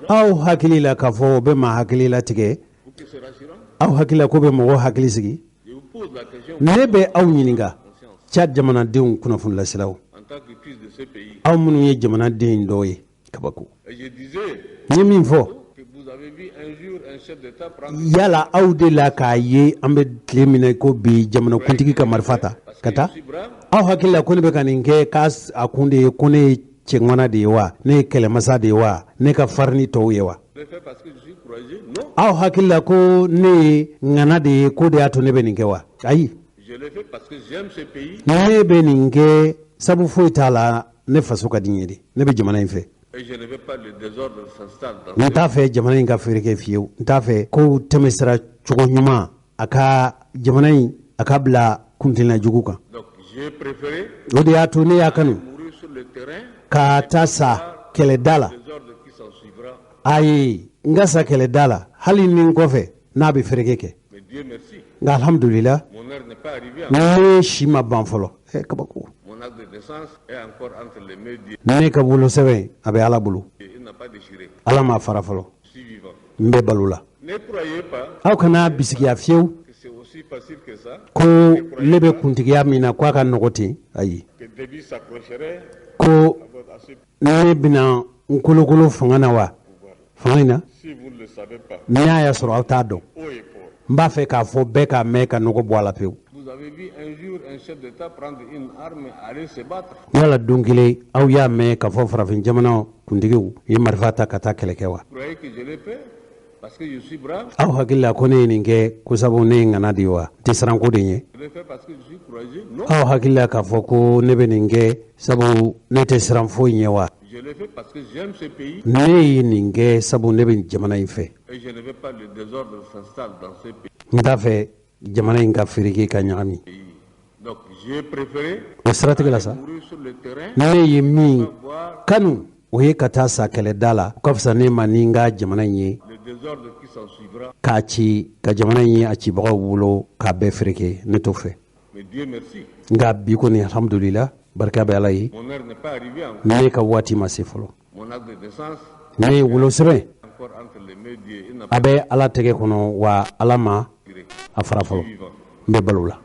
Aw hakili la k'a fɔ o bɛ maa hakili latigɛ? Aw hakili la ko bɛ mɔgɔ hakili sigi? Ne bɛ aw ɲininka, Tchad jamanadenw, kunnafoni laselaw, aw minnu ye jamanaden dɔw ye, kabako. N ye min fɔ, yala aw de la k'a ye an bɛ tile min ko bi, jamanakuntigi ka marifa ta ka taa? Aw hakili la ko ne bɛ ka nin kɛ k'a a kun de ye ko ne ye cɛŋana de ye wa, ne ye kɛlɛmasa de ye wa, ne ka farin ni tɔw ye wa? Aw hakili la ko ne ye ŋana de ye, ko de y'a to ne bɛ nin kɛ wa? Ayi, ne bɛ nin kɛ sabu foyi t'a la, ne faso ka di n ye de, ne bɛ jamana in fɛ. N t'a fɛ jamana in ka feere kɛ fiyewu, n t'a fɛ ko tɛmɛ sira cogo ɲuman a ka jamana in a ka bila kuntilenna jugu kan. O de y'a to ne y'a kanu ka taa sa kɛlɛda la. Ayi, n ka sa kɛlɛda la, hali ni n kɔfɛ n'a bɛ fereke kɛ. Nka alhamdulila, ne si ma ban fɔlɔ. Ɛ kabako, ne ka wolosɛbɛn a bɛ Ala bolo, Ala m'a fara fɔlɔ, n bɛ balo la. Aw kana bisigiya fiyewu ko ne bɛ kuntigiya min na ko a ka nɔgɔ ten. Ayi, ko ne bɛna n kolokolo fanga na wa, fanga in na, n'a y'a sɔrɔ aw t'a dɔn. N b'a fɛ k'a fɔ bɛɛ k'a mɛn ka nɔgɔ bɔ a la pewu. Yala don kelen aw y'a mɛn k'a fɔ farafin jamana kuntigiw ye marifa ta ka taa kɛlɛ kɛ wa? Aw hakili la ko ne ye nin kɛ ko sabu ne ye ŋana de ye wa, n tɛ siran ko de ɲɛ? Aw hakili la k'a fɔ ko ne bɛ nin kɛ sabu ne tɛ siran foyi ɲɛ wa? Ne ye nin kɛ sabu ne bɛ jamana in fɛ, n t'a fɛ jamana in ka feereke ka ɲagami. O siratigɛ la sa, ne ye min kanu, o ye ka taa sa kɛlɛda la, o ka fisa ne ma ni n ka jamana in ye k'a ci, ka jamana in ye a cibagaw bolo k'a bɛɛ fereke, ne t'o fɛ. Nka bi kɔni, alhamdulila, barika bɛ Ala ye, ne ka waati ma se fɔlɔ. Ne ye wolosɛbɛn a bɛ Ala tɛgɛ kɔnɔ wa, Ala ma a fara fɔlɔ, n bɛ balo la.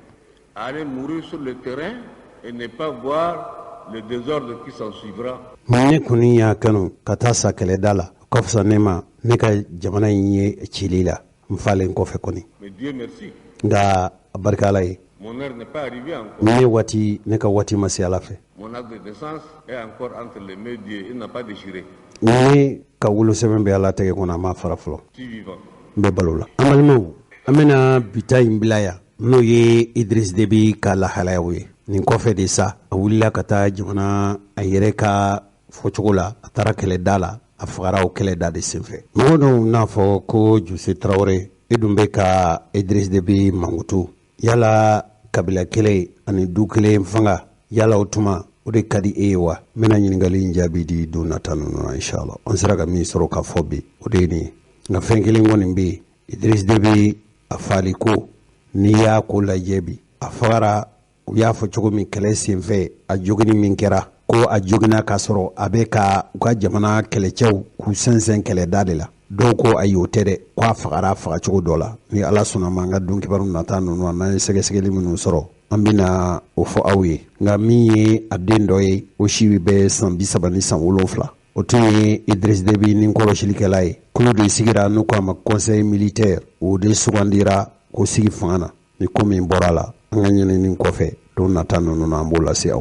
Aller mourir sur le terrain et ne pas voir le désordre qui s'en suivra. Ne kɔni y'a kanu ka taa sa kɛlɛda la, o ka fisa ne ma ne ka jamana in ye cili la n falen kɔfɛ kɔni. Mais Dieu merci, Nka a barika Ala ye, mon heure n'est pas arrivée encore. ne waati, ne ka waati ma se Ala fɛ. Mon acte de naissance est encore entre les mains de Dieu. Il n'a pas déchiré. Ne ka wolosɛbɛn bɛ Ala tɛgɛ kɔnɔ, a ma fara fɔlɔ. Je suis vivant. N bɛ balo la. An balimaw, an bɛna bita in bila yan, n'o ye Idris Debi ka lahalayaw ye. Nin kɔfɛ de sa, a wulila ka taa jamana a yɛrɛ ka fɔcogo la, a taara kɛlɛda la, a fagara o kɛlɛda de senfɛ. Mɔgɔ dɔw n'a fɔ ko Jose Tarawele, e dun bɛ ka Idris Debi mankutu, yala kabila kelen ani du kelen fanga, yala o tuma o de ka di e ye wa? N bɛna ɲininkali in jaabi di don nata ninnu na, inshallah. An sera ka min sɔrɔ ka fɔ bi, o de ye nin ye. Nka fɛn kelen kɔni bɛ yen, Idris Debi a fali ko, n'i y'a ko lajɛ bi, a fagara, u y'a fɔ cogo min, kɛlɛ senfɛ, a jogini min kɛra, ko a jogina k'a sɔrɔ a bɛ ka u ka jamana kɛlɛcɛw k'u sɛnsɛn kɛlɛda de la. Dɔw ko ayi, o tɛ dɛ, ko a fagara fagacogo dɔ la. Ni Ala sɔnna ma, an ka don kibaru nata ninnu, n'an ye sɛgɛsɛgɛli minnu sɔrɔ, an bɛna o fɔ aw ye. Nka min ye a den dɔ ye, o si bɛ san 37, o tun ye Idris Debi ni kɔlɔsilikɛla ye. Kulu de sigira n'u k'a ma conseil militaire, o de sugandira k'o sigi fanga na. Ni ko min bɔra a la. An ka ɲinini kɔfɛ don nata ninnu na, an b'o lase aw.